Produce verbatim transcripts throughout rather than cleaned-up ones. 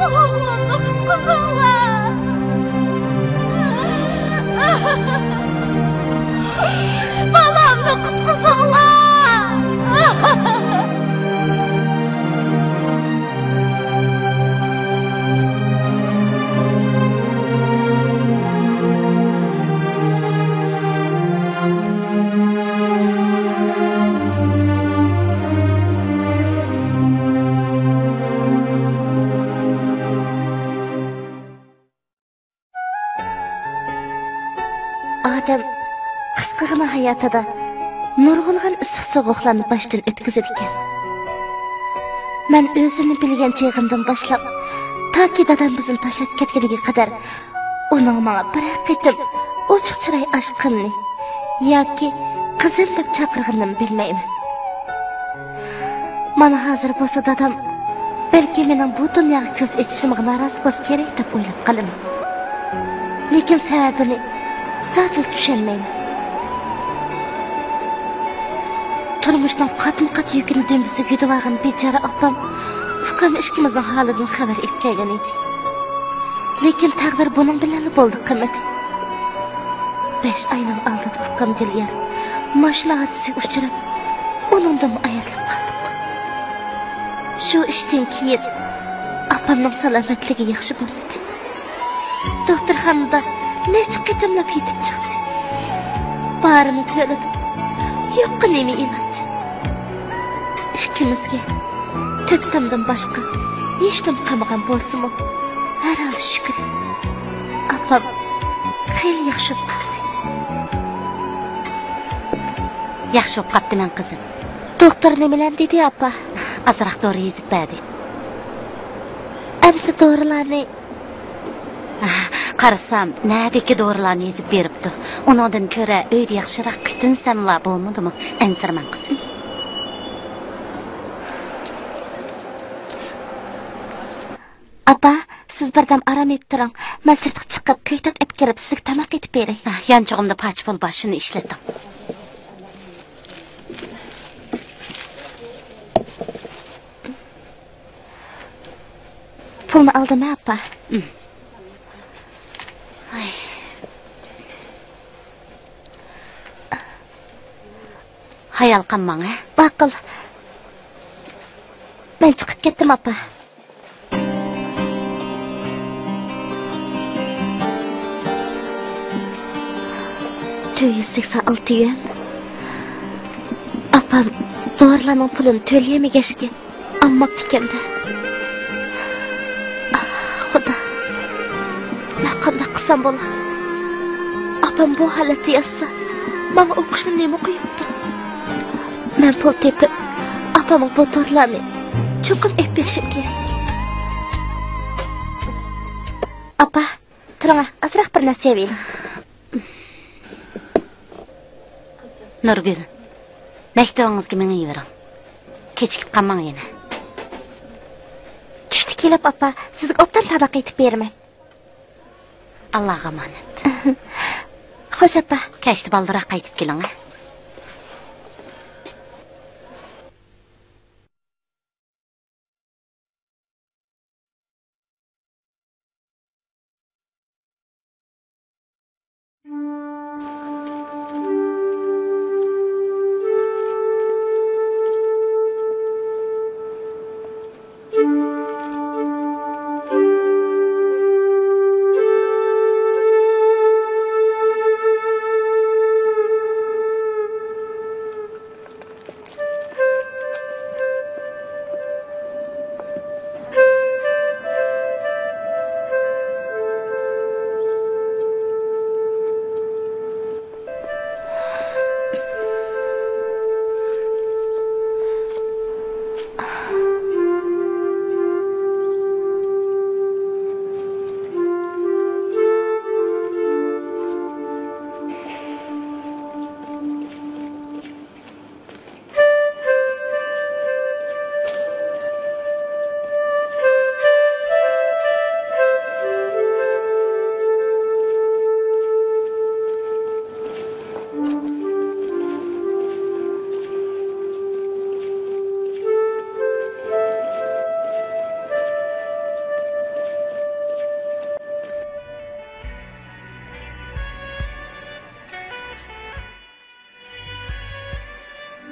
ئوغلۇمنى قۇتقۇزۇڭلار! بالامنى قۇتقۇزۇڭلار! ئادەم قىسقىغىنا ھاياتىدا نۇرغۇنلىغان ئىسسىق سوغۇقلارنى باشتىن ئۆتكۈزىدىكەن. مەن ئۆزۈمنى بىلگەن چېغىمدىن باشلاپ، تاكى دادام بىزنى تاشلاپ كەتكىنىگە قەدەر ئۇنىڭ ماڭا بىرەر قېتىم ئوچۇق چىراي ئاچقىنىنى ياكى قىزىم دەپ چاقىرغىنىنىمۇ بىلمەيمەن. مانا ھازىر بولسا دادام بەلكى مېنىڭ بۇ دۇنياغا كۆز ئېچىشىمغا نارازى بولسا كېرەك دەپ ئويلاپ قالىمەن. لېكىن سەۋەبىنى زادىلا چۈشەنمەيمەن. تۇرمۇشنىڭ قاتمۇقات يۈكىنى دۈمبىسىگە يۈدۈۋالغان بىچارە ئاپام، ئۇكام ئىككىمىزنىڭ ھالىدىن خەۋەر ئېلىپ كەلگەن ئىدى. لېكىن تەقدىر بۇنىڭ بىلەنلا بولدى قىممىتى. بەش ئاينىڭ ئالدىدا ئۇكام دىليار ماشىنا ھادىسىسىگە ئۇچراپ، ئۇنىڭدىنمۇ ئايرىلىپ قالدۇق. شۇ ئىشتىن كېيىن ئاپامنىڭ سالامەتلىكى ياخشى بولمىدى. دوختۇرخانىدا نەچچە قېتىملاپ يېتىپ چىقتى. بارىنى تۆلىدۇق. يوققا نېمە ئىلاج؟ ئىككىمىزگە تۆت تامدىن باشقا ھېچنېمە قالمىغان بولسىمۇ، ھەر ھال شۈكرى، ئاپام خېلى ياخشى بولۇپ قالدى. ياخشى بولۇپ قاپتىمەن، قىزىم. دوختۇر نېمىلەرنى دېدى، ئاپا؟ ئازراق دورا يېزىپ بەردى. ئەمىسە دورىلارنى قارىسام، نەدىكى دورىلارنى يېزىپ بېرىپتۇ. ئۇنىڭدىن كۆرە ئۆيدە ياخشىراق كۈتۈنسەملا بولمىدىمۇ؟ ئەنسىرىمەڭ، قىزىم. ئاپا، سىز بىردەم ئارام ئېلىپ تۇرۇڭ. مەن سىرتقا چىقىپ، كۆكتات ئەپكىرىپ، سىزگە تاماق ئېتىپ بېرەي. يانچۇقۇمدا پاچە پۇل بار، شۇنى ئىشلىتىڭ. پۇلنى ئالدىم، ھە، ئاپا؟ ھايال قالماڭ، ھە؟ ماقۇل. مەن چىقىپ كەتتىم، ئاپا. تۆت يۈز سەكسەن ئالتە يۈەن. ئاپام دورىلارنىڭ پۇلىنى تۆلىيەلمىگەچكە، ئالماپتىكەن-دە. ئاھ، خۇدا. مەن قانداق قىلسام بولا؟ ئاپام بۇ ھالەتتە ياتسا، ماڭا ئوقۇشنى نېمە قويۇپتۇ؟ مەن پۇل تېپىپ، ئاپامغا بۇ تورلارنى چوقۇم ئېلىپ بېرىشىم كېرەك. ئاپا، تۇرۇڭا، ئازراق بىر نەسىھەت بېرىڭ. نۇرگۈل، مەكتىۋىڭىزگە مېڭىۋېرىڭ. كېچىكىپ قالماڭ يەنە. چۈشتە كېلىپ، ئاپا، سىزگە ئوبدان تاماق ئېتىپ بېرىمەن. ئاللاغا ئامانەت. خوش، ئاپا. كەچتە بالدۇرراق قايتىپ كېلىڭ، ھە؟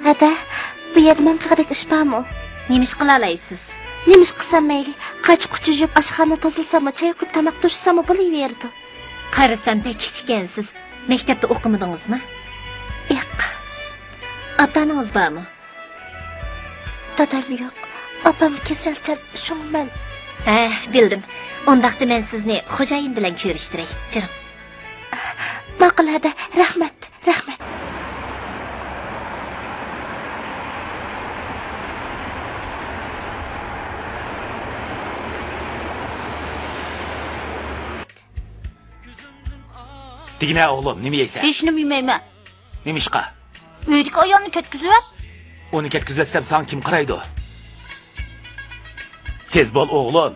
ھەدە، بۇ يەردە مەن قىلغۇدەك ئىش بارمۇ؟ نېمە ئىش قىلالايسىز؟ نېمە ئىش قىلسام مەيلى؟ قاچا-قۇچا يۇيۇپ، ئاشخانا تازىلىساممۇ، چاي قۇيۇپ، تاماق توشۇساممۇ بولۇۋېرىدۇ. قارىسام بەك كىچىككەنسىز. مەكتەپتە ئوقۇمىدىڭىزمۇ؟ ياق. ئاتا-ئانىڭىز بارمۇ؟ دادام يوق. ئاپام كېسەلچان، شۇڭا مەن. ھە، بىلدىم. ئۇنداقتا مەن سىزنى خوجايىن بىلەن كۆرۈشتۈرەي. جۈرۈڭ. ماقۇل ھەدە، رەھمەت، رەھمەت. دېگىنە ئوغلۇم، نېمە يەيسەن؟ ھېچنېمە يېمەيمەن. نېمىشقا؟ ئۆيدىكى ئايالنى كەتكۈزۈۋەت. ئۇنى كەتكۈزۈۋەتسەم، ساڭا كىم قارايدۇ؟ تېز بول، ئوغلۇم.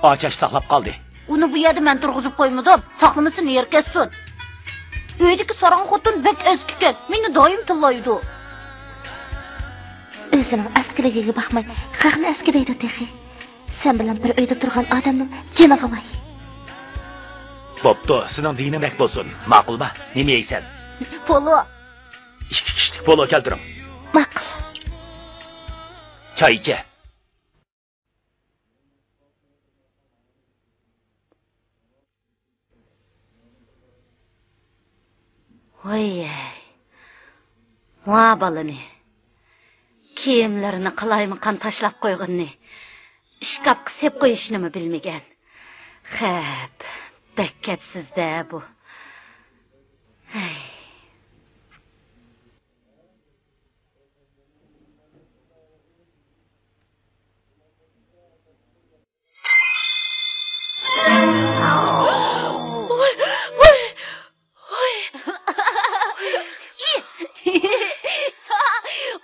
ئاچاش ساقلاپ قالدى. ئۇنى بۇ يەردە مەن تۇرغۇزۇپ قويمىدىم. ساقلىمىسۇن، نېرى كەتسۇن. ئۆيدىكى ساراڭ خوتۇن بەك ئەسكىكەن. مېنى دائىم تىللايدۇ. ئۆزىنىڭ ئەسكىلىكىگە باقماي، خەقنى ئەسكى دەيدۇ تېخى. سەن بىلەن بىر ئۆيدە تۇرغان ئادەمنىڭ جېنىغا ۋاي. بوپتۇ، سېنىڭ دېگىنىڭدەك بولسۇن. ماقۇلما؟ نېمە يەيسەن؟ پولۇ. ئىككى كىشىلىك پولۇ كەلتۈرۈڭ. ماقۇل. چاي ئىچە. ۋاي-ھەي، ۋا بالىنى، كىيىملىرىنى قالايمىقان تاشلاپ قويغىنىنى، ئىشكاپقا سېلىپ قويۇشنىمۇ بىلمىگەن. خەپ، بەك كەپسىز-دە بۇ. ھەي. ۋاي، ۋاي، ۋاي.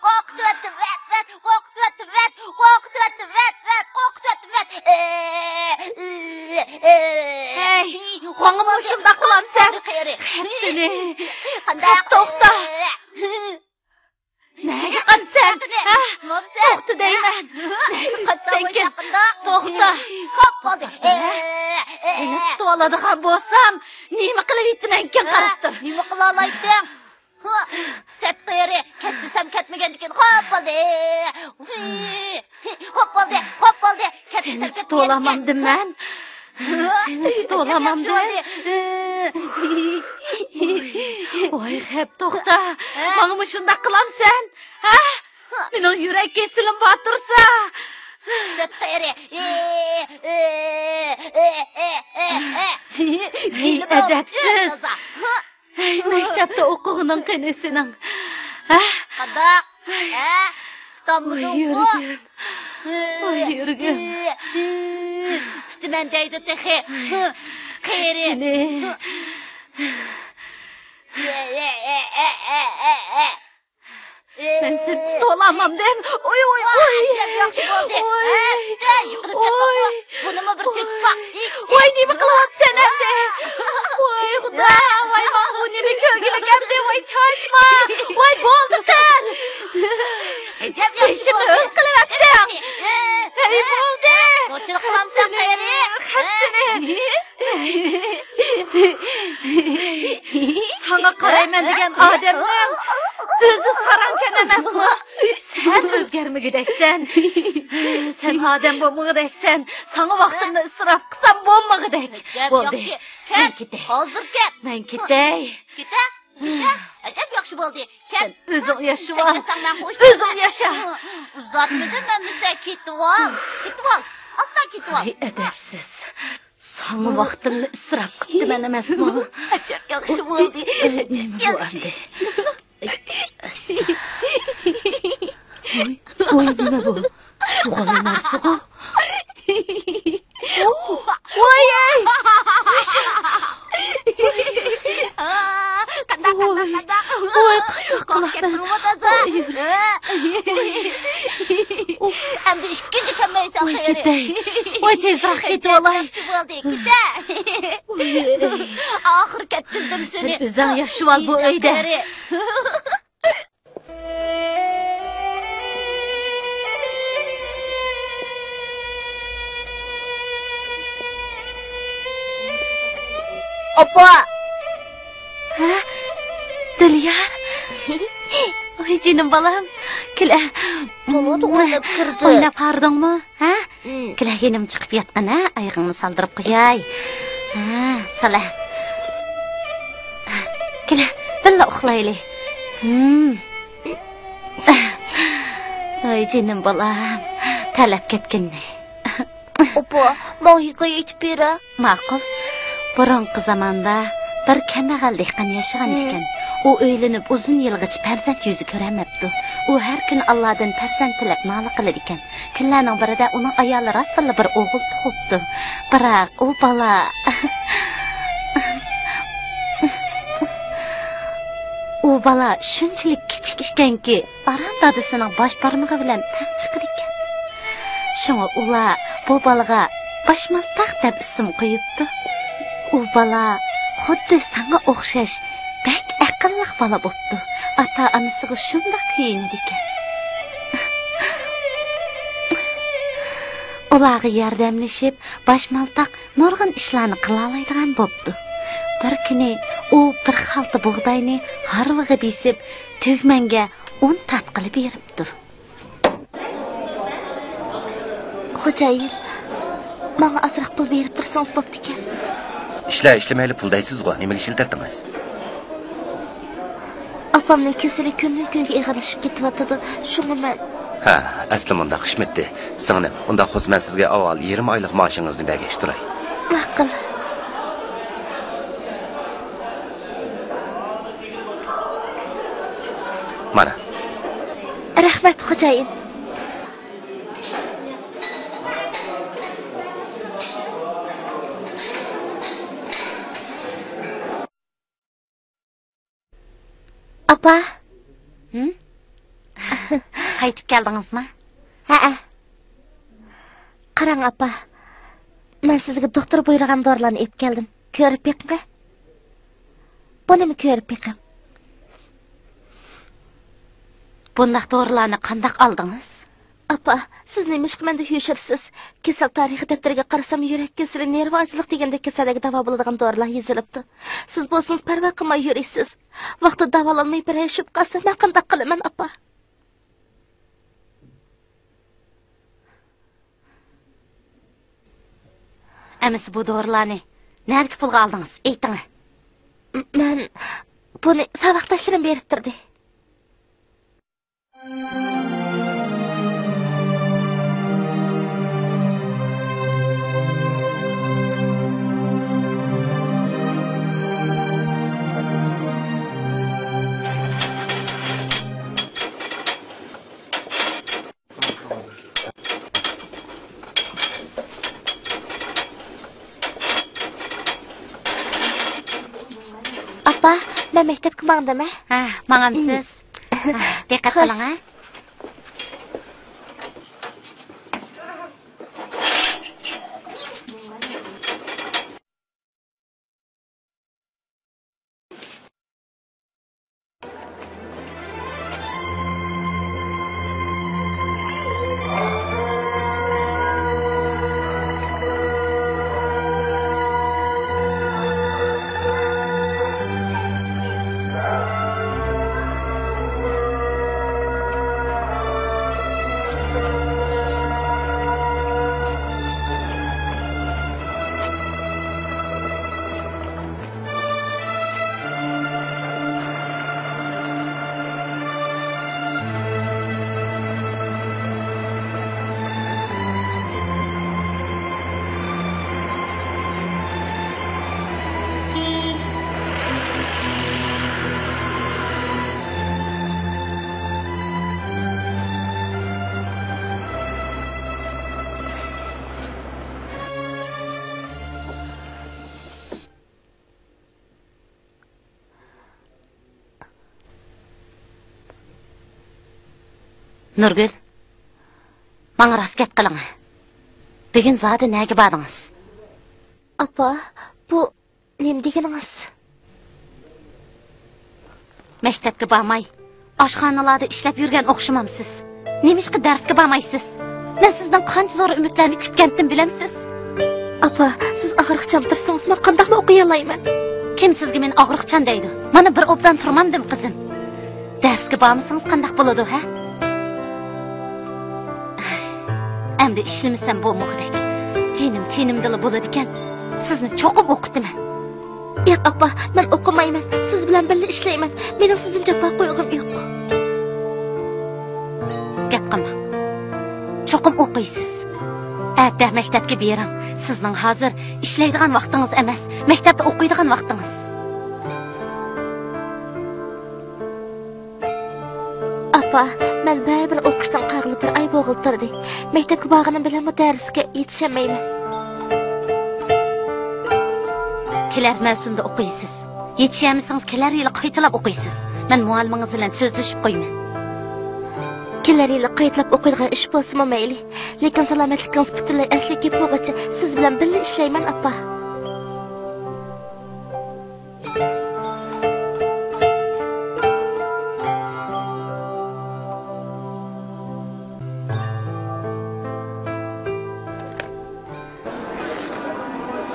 قورقۇتۇۋەتتىم، ۋەت، ۋەت، قورقۇتۇۋەتتىم، ۋەت، قورقۇتۇۋەتتىم، ۋەت، ۋەت، قورقۇتۇۋەتتىم، ۋەت. ھەي، ماڭىمۇ شۇنداق قىلامسەن؟ خەپ سېنى. قانداق؟ توختا. نەگە قاچىسەن؟ ھە؟ توختا دەيمەن. نەگە قاچىسەنكىن؟ توختا. خوپ بولدى. سېنى تۇتۇۋالىدىغان بولسام، نېمە قىلىۋېتىمەنكىن، قاراپ تۇر. نېمە قىلالايتتىڭ؟ سەت قېرى، كەت دېسەم كەتمىگەندىكىن. خوپ بولدى. خوپ بولدى، خوپ بولدى. سېنى تۇتۇۋالامامدىم مەن. سېنى تۇتۇۋالامامدىم. ۋاي خەپ، توختا. ماڭىمۇ شۇنداق قىلامسەن؟ ھە؟ مېنىڭ يۈرەك كېسىلىم بار تۇرسا. سەت قېرى. ھەي، ئەدەپسىز. ھەي، مەكتەپتە ئوقۇغىنىڭ قېنى سېنىڭ؟ ھە؟ قانداق؟ ھە؟ تۇتامدۇڭمۇ؟ ۋاي يۈرىكىم. ۋاي يۈرىكىم. تۇتىمەن دەيدۇ تېخى. قېرى. سېنى. مەن سېنى تۇتۇۋالالمامدىم. ئوي، ئوي، ئوي. ئەجەب ياخشى بولدى. ئوي. ھە، تۈتە، يىقىلىپ كەتتىڭمۇ؟ بۇنىمۇ بىر تېتىپ باق. ۋاي، نېمە قىلىۋاتىسەن ئەمدى؟ ۋاي خۇدا، ۋاي ماڭا بۇ نېمە كۆرگۈلۈك ئەمدى؟ ۋاي چاچما. ۋاي بولدى قىل. ئەجەب ياخشى بولدى. بېشىمنى ھۆل قىلىۋەتتىڭ. ھەي، بولدى. نوچىلىق قىلامسەن قېرى؟ خەپ سېنى. ساڭا قارايمەن دېگەن ئادەمنىڭ ئۆزى ساراڭكەن ئەمەسمۇ؟ سەن ئۆزگەرمىگۈدەكسەن. سەن ئادەم بولمىغۇدەكسەن. ساڭا ۋاقتىمنى ئىسراپ قىلسام بولمىغۇدەك. بولدى. مەن كېتەي. ھازىر كەت. مەن كېتەي. كېتە. كېتە. ئەجەب ياخشى بولدى. كەت. سەن ئۆزۈڭ ياشىۋال. ئۆزۈڭ ياشا. ئۇزاتمىدىم ئەمىسە، كېتىۋال. كېتىۋال. ئاستا كېتىۋال. ۋاي ئەدەپسىز. ساڭا ۋاقتىمنى ئىسراپ قىپتىمەن ئەمەسمۇ؟ ئەجەب ياخشى بولدى. ئەجەب ياخشى. ۋاي، ۋاي، نېمە بۇ؟ سۇغىلى نەرسىغۇ؟ ۋاي، ئەي! قانداق، قانداق، قانداق؟ ۋاي، قاياق قىلىمەن؟ ۋاي، يۈرۈك. ئەمدى ئىككىنچى كەلمەيسەن، ۋاي، خېرى. كېتەي. ۋاي، تېزراق كېتىۋالاي. ياخشى بولدى، كېتە. ۋاي. ئاخىرى كەتكۈزدۈم سېنى. سەن ئۆزۈڭ ياشىۋال بۇ ئۆيدە. ئاپا! ھە؟ دىليار؟ ۋاي جېنىم بالام. كېلە. بولىدۇ، ئويناپ كىردى. ئويناپ ھاردىڭمۇ؟ ھە؟ مم. كېلە، يېنىمغا چىقىپ ياتقىن، ھە؟ ئايىغىڭنى سالدۇرۇپ قوياي. ھە، سالە. كېلە، بىللە ئۇخلايلى. ھىم. ۋاي جېنىم بالام، تەرلەپ كەتكىنىنى. ئاپا، ماڭا ھېكايە ئېيتىپ بېرە. ماقۇل. بۇرۇنقى زاماندا بىر كەمبەغەل دېھقان ياشىغان ئىكەن. ئۇ ئۆيلىنىپ ئۇزۇن يىلغىچە پەرزەنت يۈزى كۆرەلمەپتۇ. ئۇ ھەر كۈنى ئاللادىن پەرزەنت تىلەپ نالە قىلىدىكەن. كۈنلەرنىڭ بىرىدە ئۇنىڭ ئايالى راستتىنلا بىر ئوغۇل تۇغۇپتۇ. بىراق ئۇ بالا، ئۇ بالا شۇنچىلىك كىچىك ئىكەنكى، ئاران دادىسىنىڭ باش بارمىقى بىلەن تەڭ چىقىدىكەن. شۇڭا ئۇلار بۇ بالىغا باشمالتاق دەپ ئىسىم قويۇپتۇ. ئۇ بالا خۇددى ساڭا ئوخشاش بەك ئەقىللىق بالا بوپتۇ. ئاتا-ئانىسىغا شۇنداق كۆيۈنىدىكەن. ئۇلارغا ياردەملىشىپ، باشمالتاق نۇرغۇن ئىشلارنى قىلالايدىغان بوپتۇ. بىر كۈنى ئۇ بىر خالتا بۇغداينى ھارۋىغا بېسىپ، تۈگمەنگە ئۇن تارتقىلى بېرىپتۇ. خوجايىن، ماڭا ئازراق پۇل بېرىپ تۇرسىڭىز بوپتىكەن. ئىشلەر ئىشلىمەيلا پۇل دەيسىزغۇ، نېمىگە ئىشلىتەتتىڭىز؟ ئاپامنىڭ كېسىلى كۈندىن-كۈنگە ئېغىرلىشىپ كېتىۋاتىدۇ، شۇڭا مەن. ھە، ئەسلى مۇنداق ئىشمىتتى. سىڭلىم، ئۇنداق بولسا مەن سىزگە ئاۋۋال يېرىم ئايلىق مائاشىڭىزنى بەرگەچ تۇراي. ماقۇل. مانا. رەھمەت، خوجايىن. ئاپا. ھىم؟ قايتىپ كەلدىڭىزما؟ ھەئە. قاراڭ، ئاپا. مەن سىزگە دوختۇر بۇيرۇغان دورىلارنى ئېلىپ كەلدىم. كۆرۈپ بېقىڭە. بۇنىمۇ كۆرۈپ بېقىڭ. بۇنداق دورىلارنى قانداق ئالدىڭىز؟ ئاپا، سىز نېمىشقا مەندىن يوشۇرىسىز؟ كېسەل تارىخى دەپتىرىگە قارىسام، يۈرەك كېسىلى، نېرۋا ئاجىزلىق دېگەندەك كېسەللەرگە داۋا بولىدىغان دورىلار يېزىلىپتۇ. سىز بولسىڭىز پەرۋا قىلماي يۈرىسىز. ۋاقتىدا داۋالانماي بىر ئاي چۈشۈپ قالسا، مەن قانداق قىلىمەن، ئاپا؟ ئەمىسە بۇ دورىلارنى نەدىكى پۇلغا ئالدىڭىز؟ ئېيتىڭە. م-، مەن بۇنى ساۋاقداشلىرىم بېرىپ تۇردى. ئاپا، مەن مەكتەپكە ماڭدىم، ھە؟ ھە، ماڭامسىز؟ ھە، دىققەت قىلىڭ، ھە؟ نۇرگۈل، ماڭا راست گەپ قىلىڭ. بۈگۈن زادى نەگە باردىڭىز؟ ئاپا، بۇ نېمە دېگىنىڭىز؟ مەكتەپكە بارماي، ئاشخانىلاردا ئىشلەپ يۈرگەن ئوخشىمامسىز؟ نېمىشقا دەرسكە بارمايسىز؟ مەن سىزدىن قانچە زور ئۈمىدلەرنى كۈتكەنتىم بىلەمسىز؟ ئاپا، سىز ئاغرىقچان تۇرسىڭىز، مەن قانداقمۇ ئوقۇيالايمەن؟ كىم سىزگە مېنى ئاغرىقچان دەيدۇ؟ مانا بىر ئوبدان تۇرمامدىم، قىزىم. دەرسكە بارمىسىڭىز قانداق بولىدۇ، ھە؟ ئەمدى ئىشلىمىسەم بولمىغۇدەك. جېنىم تېنىمدىلا بولىدىكەن. سىزنى چوقۇم ئوقۇتىمەن. ياق، ئاپا، مەن ئوقۇمايمەن. سىز بىلەن بىللە ئىشلەيمەن. مېنىڭ سىزدىن جاپا قويغۇم يوق. گەپ قىلماڭ. چوقۇم ئوقۇيسىز. ئەتە مەكتەپكە بېرىڭ. سىزنىڭ ھازىر ئىشلەيدىغان ۋاقتىڭىز ئەمەس، مەكتەپتە ئوقۇيدىغان ۋاقتىڭىز. ئاپا، مەن بەرىبىر ئوقۇشتىن قالغىلى بىر ئاي بولغىلى تۇردى. مەكتەپكە بارغىنىم بىلەنمۇ دەرسكە يېتىشەلمەيمەن. كېلەر مەۋسۇمدا ئوقۇيسىز. يېتىشەلمىسىڭىز، كېلەر يىلى قايتىلاپ ئوقۇيسىز. مەن مۇئەللىمىڭىز بىلەن سۆزلىشىپ قويىمەن. كېلەر يىلى قايتىلاپ ئوقۇيدىغان ئىش بولسىمۇ مەيلى. لېكىن سالامەتلىكىڭىز پۈتۈنلەي ئەسلىگە كېلىپ بولغۇچە سىز بىلەن بىللە ئىشلەيمەن، ئاپا.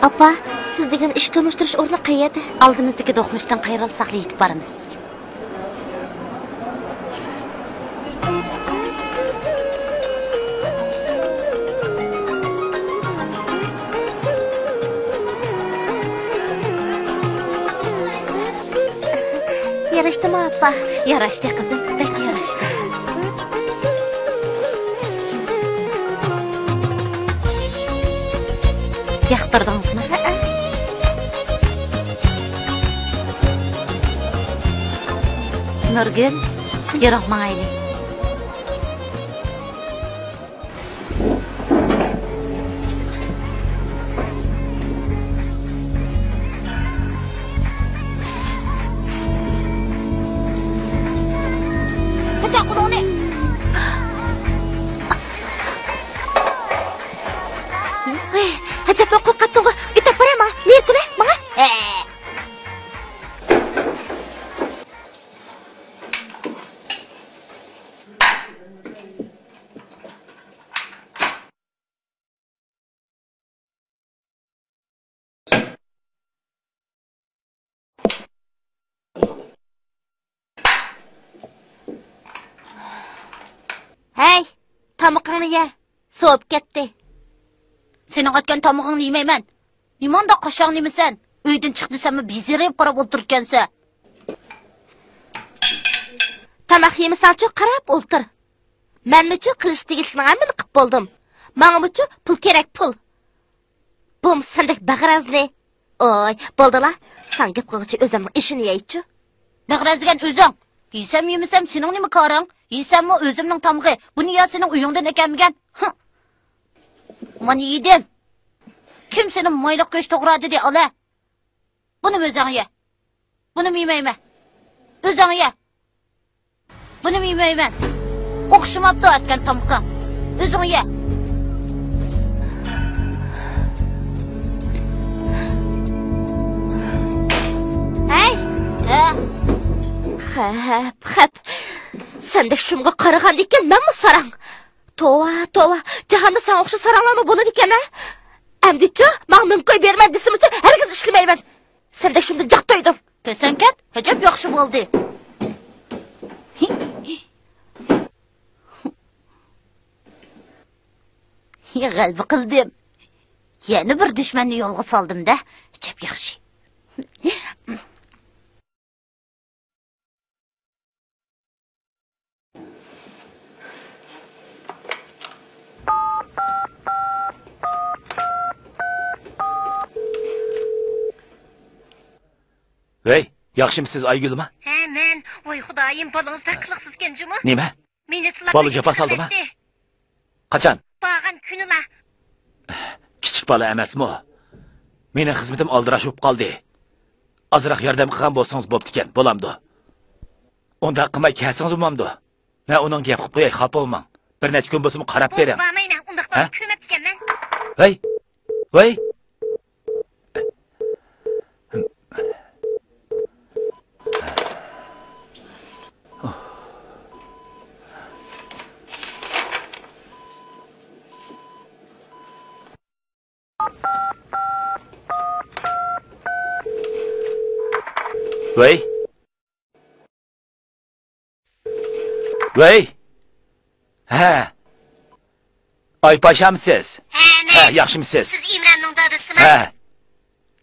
ئاپا، سىز دېگەن ئىش تونۇشتۇرۇش ئورنى قەيەردە؟ ئالدىمىزدىكى دوقمۇشتىن قايرىلساقلا يېتىپ بارىمىز. ياراشتىمۇ، ئاپا؟ ياراشتى، قىزىم، بەك ياراشتى. ياقتۇردىڭىزمۇ؟ ھەئە. نۇرگۈل، يۈرۈڭ، ماڭايلى. تۇتۇڭ قولۇڭنى. ھەي، ئەجەبمۇ قورقاتتىڭغۇ. ئۆتۈپ بارە ماڭا. نېرى تۇرە ماڭا. ھە. ھەي، تامىقىڭنى يە، سوۋۇپ كەتتى. سېنىڭ ئەتكەن تامىقىڭنى يېمەيمەن. نېمانداق قاشاڭ نېمىسەن؟ ئۆيدىن چىق دېسەممۇ بېزىرىپ قاراپ ئولتۇرىدىكەنسەن. تاماق يېمىسەڭچۇ قاراپ ئولتۇر. مەنمۇچۇ قىلىشقا تېگىشلىكنىڭ ھەممىنى قىپ بولدۇم. ماڭىمۇچۇ پۇل كېرەك، پۇل. بۇمۇ سەندەك بەغرەزنى. ئوي، بولدىلا. ساڭا گەپ قىلغۇچە ئۆزۈمنىڭ ئېشىنى يەيچۇ. بەغرەزلىگەن ئۆزۈڭ. يېسەم يېمىسەم سېنىڭ نېمە كارىڭ؟ يېسەممۇ ئۆزۈمنىڭ تامىقى. بۇنى يا سېنىڭ ئۆيۈڭدىن ئەكەلمىگەن. ھە. مانا يېدىم. كىم سېنى مايلىق گۆش توغرا دېدى، ئالە؟ بۇنىمۇ ئۆزۈڭ يە. بۇنىمۇ يېمەيمەن. ئۆزۈڭ يە. بۇنىمۇ يېمەيمەن. ئوخشىماپتۇ ئەتكەن تامىقىڭ. ئۆزۈڭ يە. ھەي! ھە؟ خەپ، خەپ. سەندەك شۇمغا قارىغاندىكىن مەنمۇ ساراڭ. توۋا، توۋا، جاھاندا ساڭا ئوخشاش ساراڭلارمۇ بولىدىكەن ھە؟ ئەمدىچۇ، ماڭا مىڭ كوي بېرىمەن دېسىمۇچۇ، ھەرگىز ئىشلىمەيمەن. سەندەك شۇمدىن جىق تويدۇم. كۆسەڭ كەت، ئەجەب ياخشى بولدى. غەلىبە قىلدىم. يەنە بىر دۈشمەننى يولغا سالدىم-دە، ئەجەب ياخشى. ۋەي، ياخشىمۇسىز ئايگۈلما؟ ھە، مەن. ۋاي خۇدايىم، بالىڭىز بەك قىلىقسىزكەن جۇمۇ. نېمە؟ مېنى تىللاپ بالا جاپا سالدىما؟ قاچان؟ بارغان كۈنىلا. كىچىك بالا ئەمەسمۇ؟ مېنىڭ خىزمىتىم ئالدىراش بولۇپ قالدى. ئازراق ياردەم قىلغان بولسىڭىز بوپتىكەن، بولامدۇ؟ ئۇنداق قىلماي كەلسىڭىز بولمامدۇ؟ مەن ئۇنىڭغا گەپ قىلىپ قوياي، خاپا بولماڭ. بىر نەچچە كۈن بولسىمۇ قاراپ بېرىڭ. بولدى، بارمايمەن. ئۇنداق بالىنى كۆرمەپتىكەنمەن. ھەي! ۋەي! ۋەي! ۋەي! ھە! ئايپاشامسىز؟ ھە، مەن. ھە، ياخشىمسىز؟ سىز ئىمراننىڭ دادىسىما؟ ھە.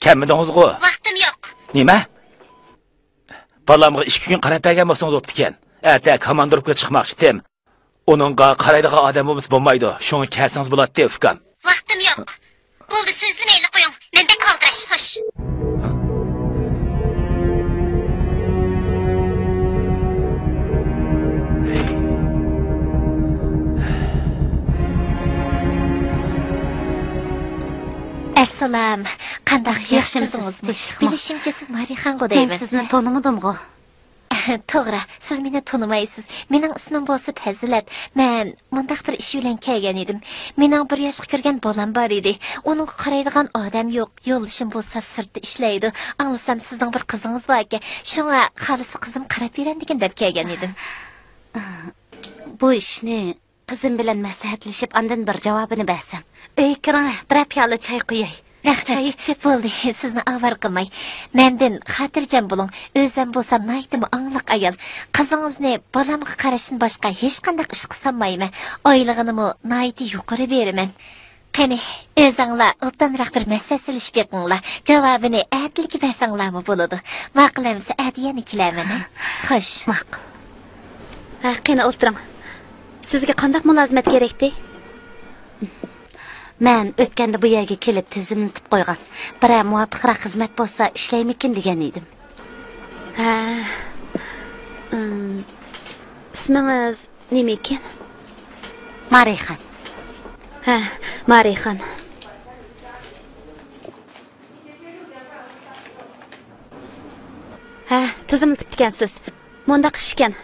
كەلمىدىڭىزغۇ؟ ۋاقتىم يوق. نېمە؟ بالامغا ئىككى كۈن قاراپ بەرگەن بولسىڭىز بوپتىكەن. ئەتە كوماندىروپكىغا چىقماقچىدىم. ئۇنىڭغا قارايدىغان ئادەم بولمىسا بولمايدۇ. شۇڭا كەلسىڭىز بولاتتى، ئۇكام. ۋاقتىم يوق. بولدى، سۆزلىمەيلا قويۇڭ. مەن بەك ئالدىراش، خوش. ئەسسالام. قانداق، ياخشىمۇسىز؟ ياخشىمۇسىز؟ تىنچلىقمۇ؟ بىلىشىمچە، سىز مارىخانغۇ دەيمەن. مەن سىزنى تونۇمىدىمغۇ؟ توغرا، سىز مېنى تونۇمايسىز. مېنىڭ ئىسمىم بولسا پەزىلەت. مەن مۇنداق بىر ئىش بىلەن كەلگەن ئىدىم. مېنىڭ بىر ياشقا كىرگەن بالام بار ئىدى. ئۇنىڭغا قارايدىغان ئادەم يوق. يولدىشىم بولسا سىرتتا ئىشلەيدۇ. ئاڭلىسام، سىزنىڭ بىر قىزىڭىز باركەن. شۇڭا خالىسا قىزىم قاراپ بېرەمدىكىن دەپ كەلگەن ئىدىم. بۇ ئىشنى قىزىم بىلەن مەسلىھەتلىشىپ، ئاندىن بىر جاۋابىنى بەرسەم. ئۆيگە كىرىڭ، بىرەر پىيالە چاي قۇياي. رەھمەت. چاي ئىچىپ. بولدى، سىزنى ئاۋارە قىلماي. مەندىن خاتىرجەم بولۇڭ، ئۆزەم بولسام ناھايىتىمۇ ئاڭلىق ئايال. قىزىڭىزنى بالامغا قاراشتىن باشقا ھېچقانداق ئىشقا سالمايمەن. ئايلىقىنىمۇ ناھايىتى يۇقىرى بېرىمەن. قېنى، ئۆزۈڭلار ئوبدانراق بىر مەسلىھەتلىشىپ بېقىڭلار. جاۋابىنى ئەتىلىكى بەرسەڭلارمۇ بولىدۇ. ماقۇل ئەمىسە، ئەتە يەنە كېلەرمەن، ھە؟ خوش. ماقۇل. ھە، قېنى ئولتۇرۇڭ. سىزگە قانداق مۇلازىمەت كېرەكتى؟ مەن ئۆتكەندە بۇ يەرگە كېلىپ تىزىملىتىپ قويغان، بىرەر مۇۋاپىقراق خىزمەت بولسا ئىشلەيمىكىن دېگەن ئىدىم. ھە، ئىم، ئىسمىڭىز نېمىكىن؟ مارىخان. ھە، مارىخان. ھە، تىزىملىتىپتىكەنسىز. مۇنداق ئىشكەن.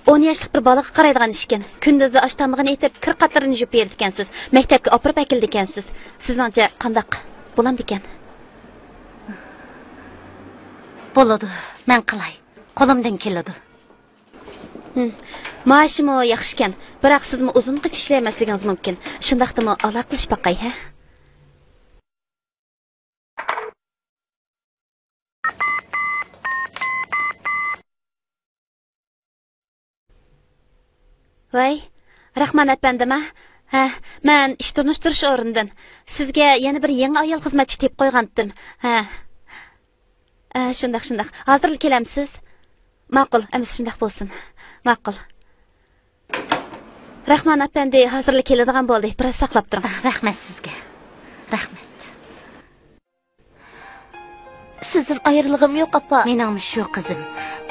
ئون ياشلىق بىر بالىغا قارايدىغان ئىشكەن. كۈندۈزى ئاش تامىقىنى ئېتىپ، كىر قاتلىرىنى يۇيۇپ بېرىدىكەنسىز. مەكتەپكە ئاپىرىپ ئەكېلىدىكەنسىز. سىزنىڭچە قانداق؟ بولامدىكەن؟ بولىدۇ، مەن قىلاي. قولۇمدىن كېلىدۇ. ھىم. مائاشىمۇ ياخشىكەن. بىراق سىزمۇ ئۇزۇنغىچە ئىشلەيمەسلىكىڭىز مۇمكىن. شۇنداقتىمۇ ئالاقىلىشىپ باقاي، ھە؟ ۋەي، راخمان ئەپەندىما؟ ھە، مەن ئىش تونۇشتۇرۇش ئورنىدىن. سىزگە يەنە بىر يېڭى ئايال خىزمەتچى تېپىپ قويغانتىم. ھە. ئە، شۇنداق، شۇنداق. ھازىرلا كېلەمسىز؟ ماقۇل، ئەمىسە شۇنداق بولسۇن. ماقۇل. راخمان ئەپەندى ھازىرلا كېلىدىغان بولدى. بىراز ساقلاپ تۇرۇڭ. ئە، رەھمەت سىزگە. رەھمەت. سىزدىن ئايرىلغۇم يوق، ئاپا. مېنىڭمۇ شۇ، قىزىم.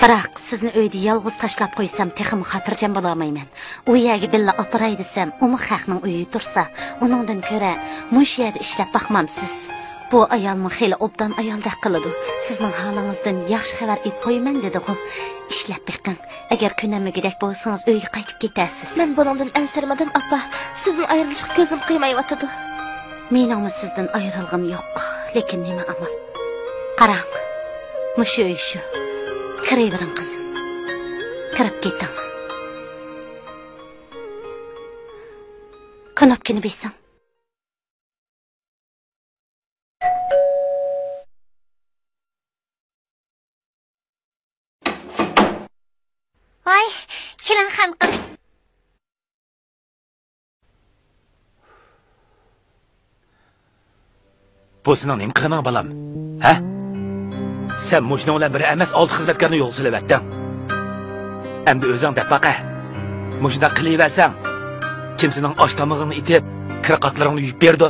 بىراق سىزنى ئۆيدە يالغۇز تاشلاپ قويسام، تېخىمۇ خاتىرجەم بولالمايمەن. ئۇ يەرگە بىللە ئاپىراي دېسەم، ئۇمۇ خەقنىڭ ئۆيى تۇرسا، ئۇنىڭدىن كۆرە مۇشۇ يەردە ئىشلەپ باقمامسىز؟ بۇ ئايالمۇ خېلى ئوبدان ئايالدەك قىلىدۇ. سىزنىڭ ھالىڭىزدىن ياخشى خەۋەر ئېلىپ قويىمەن دېدىغۇ. ئىشلەپ بېقىڭ. ئەگەر كۆنەلمىگۈدەك بولسىڭىز، ئۆيگە قايتىپ كېتەرسىز. مەن بۇنىڭدىن ئەنسىرىمىدىم، ئاپا. سىزدىن ئايرىلىشقا كۆزۈم قىيمايۋاتىدۇ. مېنىڭمۇ سىزدىن ئايرىلغۇم يوق. لېكىن نېمە ئامال؟ قاراڭ، مۇشۇ ئۆي شۇ. كىرىۋېرىڭ، قىزىم. كىرىپ كېتىڭ. كۇنۇپكىنى بېسىڭ. ۋاي، كېلىڭ خانقىز. بۇ سېنىڭ نېمە قىلغىنىڭ، بالام؟ ھە؟ سەن مۇشۇنىڭ بىلەن بىر ئەمەس، ئالتە خىزمەتكارنى يولغا سېلىۋەتتىڭ. ئەمدى ئۆزۈڭ دەپ باقە. مۇشۇنداق قىلىۋەرسەڭ، كىم سېنىڭ ئاش تامىقىڭنى ئېتىپ، كىر قاتلىرىڭنى يۇيۇپ بېرىدۇ؟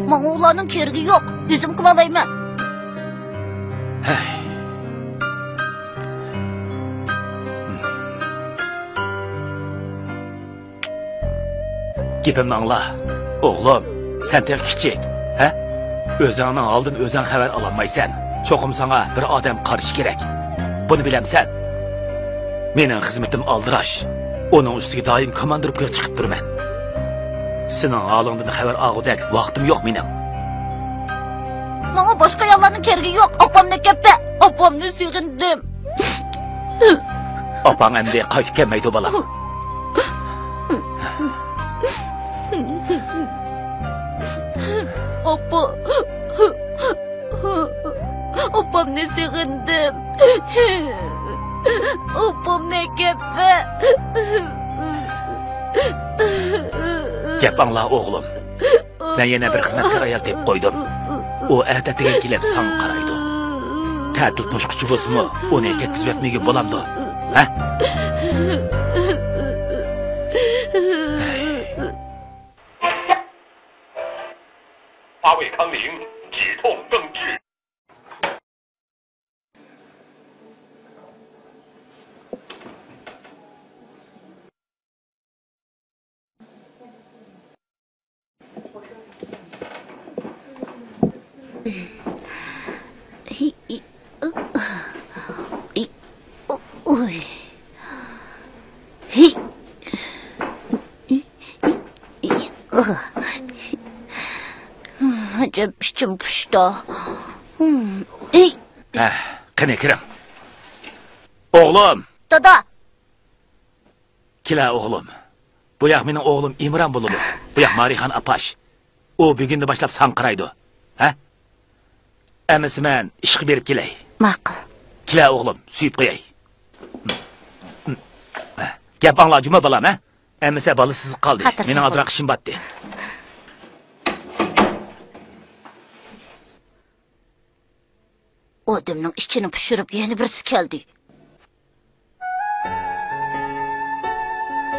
ماڭا ئۇلارنىڭ كېرىكى يوق، ئۆزۈم قىلالايمەن. ھەي. گېپىمنى ئاڭلا. ئوغلۇم، سەن تېخى كىچىك، ھە؟ ئۆزۈڭنىڭ ھالىدىن ئۆزۈڭ خەۋەر ئالالمايسەن. چوقۇم ساڭا بىر ئادەم قارىشى كېرەك. بۇنى بىلەمسەن؟ مېنىڭ خىزمىتىم ئالدىراش. ئۇنىڭ ئۈستىگە دائىم كوماندىروپكىغا چىقىپ تۇرىمەن. سېنىڭ ھالىڭدىن خەۋەر ئالغۇدەك ۋاقتىم يوق مېنىڭ. ماڭا باشقا ئاياللارنىڭ كېرىكى يوق. ئاپامنى ئەكەپ بەر. ئاپامنى سېغىندىم. ئاپاڭ ئەمدى قايتىپ كەلمەيدۇ، بالام. ئاپا. ئاپامنى سېغىندىم. ئاپامنى ئەكەپ بەر. گەپ ئاڭلا، ئوغلۇم. مەن يەنە بىر خىزمەتكار ئايال تېپىپ قويدۇم. ئۇ ئەتە تېگەن كېلىپ ساڭا قارايدۇ. تەتىل توشقۇچە بولسىمۇ، ئۇنى كەتكۈزۈۋەتمىگىن بولامدۇ؟ ھە؟ 华为康宁止痛更治。 ئاجەپ ئىچىم پۇشتى. ھە، قېنى كىرىڭ. ئوغلۇم! دادا! كېلە ئوغلۇم. بۇ ياق مېنىڭ ئوغلۇم ئىمران بولىدۇ. بۇ ياق مارىخان ئاپاش. ئۇ بۈگۈندىن باشلاپ ساڭا قارايدۇ. ھە؟ ئەمىسە مەن ئىشقا بېرىپ كېلەي. ماقۇل. كېلە ئوغلۇم، سۆيۈپ قوياي. گەپ ئاڭلا جۇمۇ بالام، ھە؟ ئەمىسە بالا سىزىپ قالدى. مېنىڭ ئازراق ئىشىم باتتى. ئادەمنىڭ ئىچىنى پۇشۇرۇپ يەنە بىرسى كەلدى.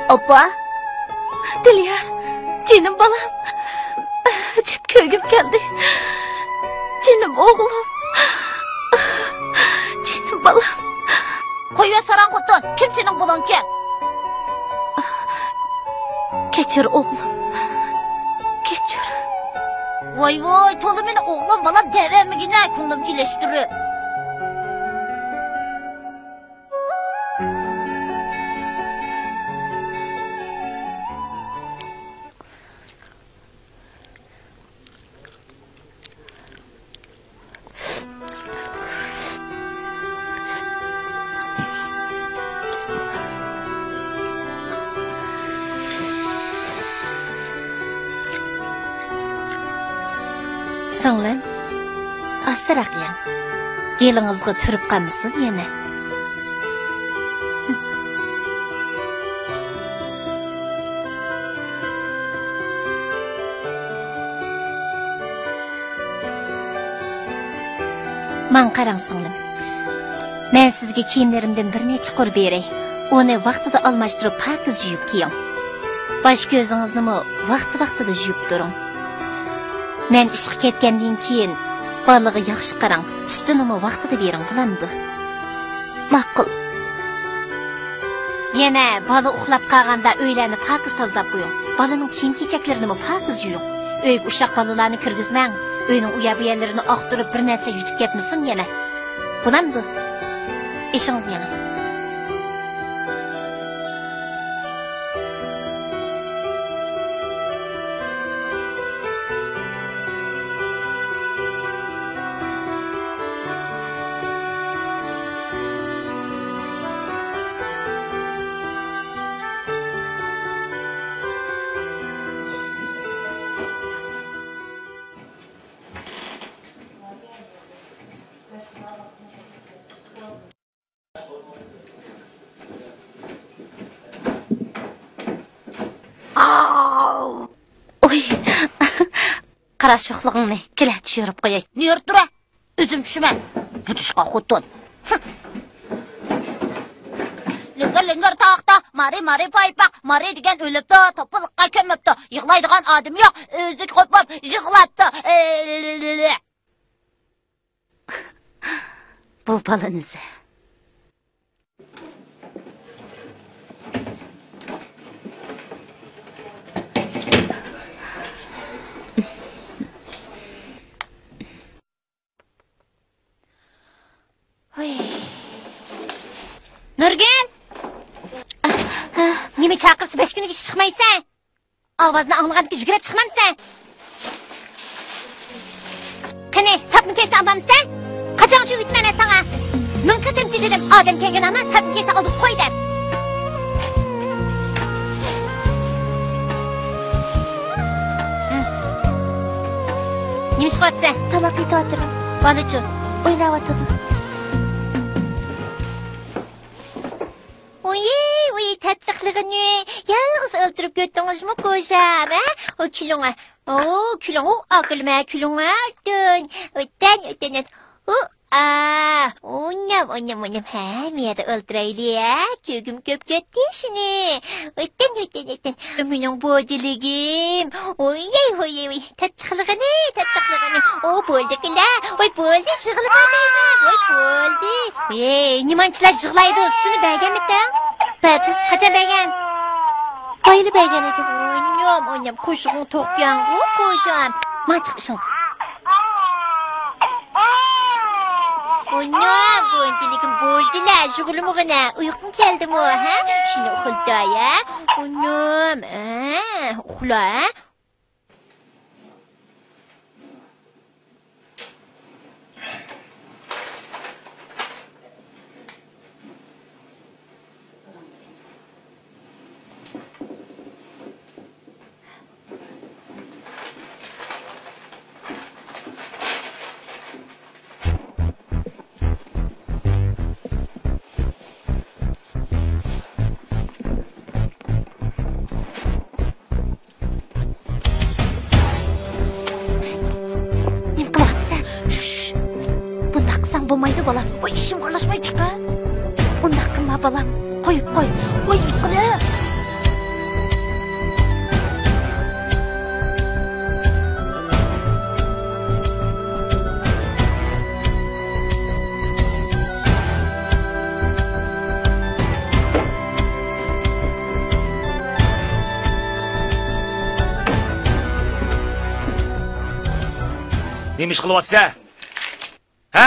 ئاپا! دىليار، جېنىم بالام. ئەجەب كۆرگۈم كەلدى. جېنىم ئوغلۇم. جېنىم بالام. قويۇۋەت ساراڭ خوتۇن، كىم سېنىڭ بالامكەن؟ كەچۈر ئوغلۇم، كەچۈر. ۋاي ۋاي، تولا مېنى ئوغلۇم بالام دەۋەرمىگىنە، كۆڭلۈم ئېلىشتۇرۇپ. سىڭلىم، ئاستىراق يەڭ. گېلىڭىزغا تۈرۈپ قالمىسۇن يەنە. ماڭا قاراڭ سىڭلىم. مەن سىزگە كىيىملىرىمدىن بىر نەچچە قۇر بېرەي. ئۇنى ۋاقتىدا ئالماشتۇرۇپ پاكىز يۇيۇپ كىيىڭ. باش كۆزىڭىزنىمۇ ۋاقتى-ۋاقتىدا يۇيۇپ تۇرۇڭ. مەن ئىشقا كەتكەندىن كېيىن بالىغا ياخشى قاراڭ، سۈتىنىمۇ ۋاقتىدا بېرىڭ، بولامدۇ؟ ماقۇل. يەنە بالا ئۇخلاپ قالغاندا ئۆيلەرنى پاكىز تازىلاپ قويۇڭ. بالىنىڭ كىيىم-كېچەكلىرىنىمۇ پاكىز يۇيۇڭ. ئۆيگە ئۇششاق بالىلارنى كىرگۈزمەڭ. ئۆينىڭ ئۇ يەر-بۇ يەرلىرىنى ئاختۇرۇپ، بىر نەرسە يۇتۇپ كەتمىسۇن يەنە. بولامدۇ؟ ئېشىڭىزنى يەڭ. ئاۋۇ! ئۇي! قارا شوخلۇقۇڭنى، كېلە، چۈشۈرۈپ قوياي. نېرى تۇرە؟ ئۆزۈم چۈشىمەن. بۇدۇشقا خوتۇن. لىڭگىر لىڭگىر تاغدا، مارى مارى پايپاق، مارى دېگەن ئۆلۈپتۇ، توپىلىققا كۆمۈپتۇ، يىغلايدىغان ئادىمى يوق، ئۆزى قوپۇپ يىغلاپتۇ. بۇ بالىنىزى. ھوي. نۇرگۈل! نېمە چاقىرسا بەش كۈنگىچە چىقمايسەن؟ ئاۋازنى ئاڭلىغاندىكىن يۈگۈرۈپ چىقمامسەن؟ قېنى، ساپنى كەچتە ئالمامسەن؟ قاچانغىچە ئۆگىتىمەن مەن ساڭا؟ مىڭ قېتىمچە دېدىم، ئادەم كەلگەن ھامان ساپنى كەچتە ئالدىغا قوي دەپ. نېمە ئىش قىلىۋاتىسەن؟ تاماق ئېتىۋاتىمەن. بالىچۇ؟ ئويناۋاتىدۇ. ئۇيى، ۋۇي، تاتلىقلىقىنى. يالغۇز ئولتۇرۇپ كەتتىڭىزمۇ، قوجام، ھە؟ ئۇ، كۈلۈڭ، ھە؟ ئۇ، كۈلۈڭ، ئۇ، ئاكىلىمە، كۈلۈڭ، ھە؟ ئۆتۈن، ئۆتۈن، ئۆتۈن، ئۆتۈن. ئۇ، ئا، ئونام، ئونام، ئونام، ھە، مەيەردە ئولتۇرايلى، ھە؟ كۆرگۈم كۆپ كەتتى شۇنى. ئۆتۈن، ئۆتۈن، ئۆتۈن. مېنىڭ بوجىلىگىم. ۋوي، ۋوي، ۋوي. تاتلىقلىقىنى، تاتلىقلىقىنى. ئو، بولدى كىلە. ۋاي، بولدى، يىغلىماي مەيلى. ۋاي، بولدى. ھەي، نېمانچىلار يىغلايدۇ؟ سۈتىنى بەرگەنمىتىڭ؟ بەردىم. قاچان بەرگەن؟ بايىلا بەرگەن ئىدىم. ئونام، ئونام، قوشۇقۇڭ توقكەنغۇ، قوجام. ماڭا چىق ئىشىڭ. ئونام، بولدى، لېكىن بولدىلا، يىغلىمىغىنە. ئۇيقۇڭ كەلدىمۇ، ھە؟ شۇنى ئۇخلىتاي، ھە؟ ئونام، ئە، ئۇخلا، ھە؟ نېمە قىلىۋاتىسەن؟ شۇش! بۇنداق قىلساڭ بولمايدۇ، بالام. ۋاي، ئىشىمغا ئارىلاشماي چىقە. ئۇنداق قىلما، بالام. قويۇپ قوي. ۋاي، نېمە قىلە؟ نېمە ئىش قىلىۋاتىسەن؟ ھە؟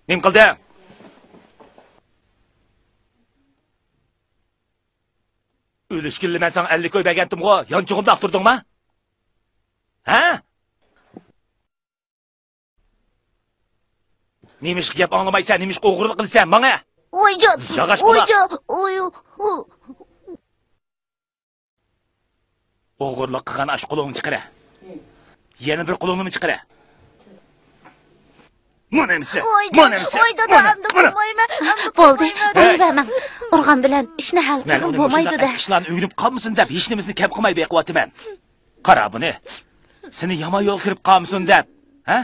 نېمە قىلدىڭ؟ ئۆلۈشكىنىلا مەن ساڭا ئەللىك كوي بەرگەنتىمغۇ؟ يانچۇقۇمنى ئاختۇردۇڭما؟ ھە؟ نېمىشقا گەپ ئاڭلىمايسەن؟ نېمىشقا ئوغرىلىق قىلىسەن؟ ماڭە! ۋايجان! ياغاچ قۇلاق! ۋايجان! ئوي، ئۇ. ئوغرىلىق قىلغان ئاشۇ قولۇڭنى چىقىرە. يەنە بىر قولۇڭنىمۇ چىقىرە. مانا ئەمسە! ۋايجان! مانا ئەمسە! ۋاي دادا، مانا! ئەمدى مانا! قىلمايمەن! ئەمدى بولدى، قىلمايمەن! ھەي! ئۇرۇۋەرمەڭ. ئۇرغان بىلەن ئىشنى ھەل مەن قىلغىلى ئۇنى بولمايدۇ مۇشۇنداق دە. ئەسكى ئىشلارنى ئۆگىنىپ قالمىسۇن دەپ، ھېچنېمىسىنى كەم قىلماي بېقىۋاتىمەن. قارا بۇنى. سېنى يامان يولغا كىرىپ قالمىسۇن دەپ، ھە؟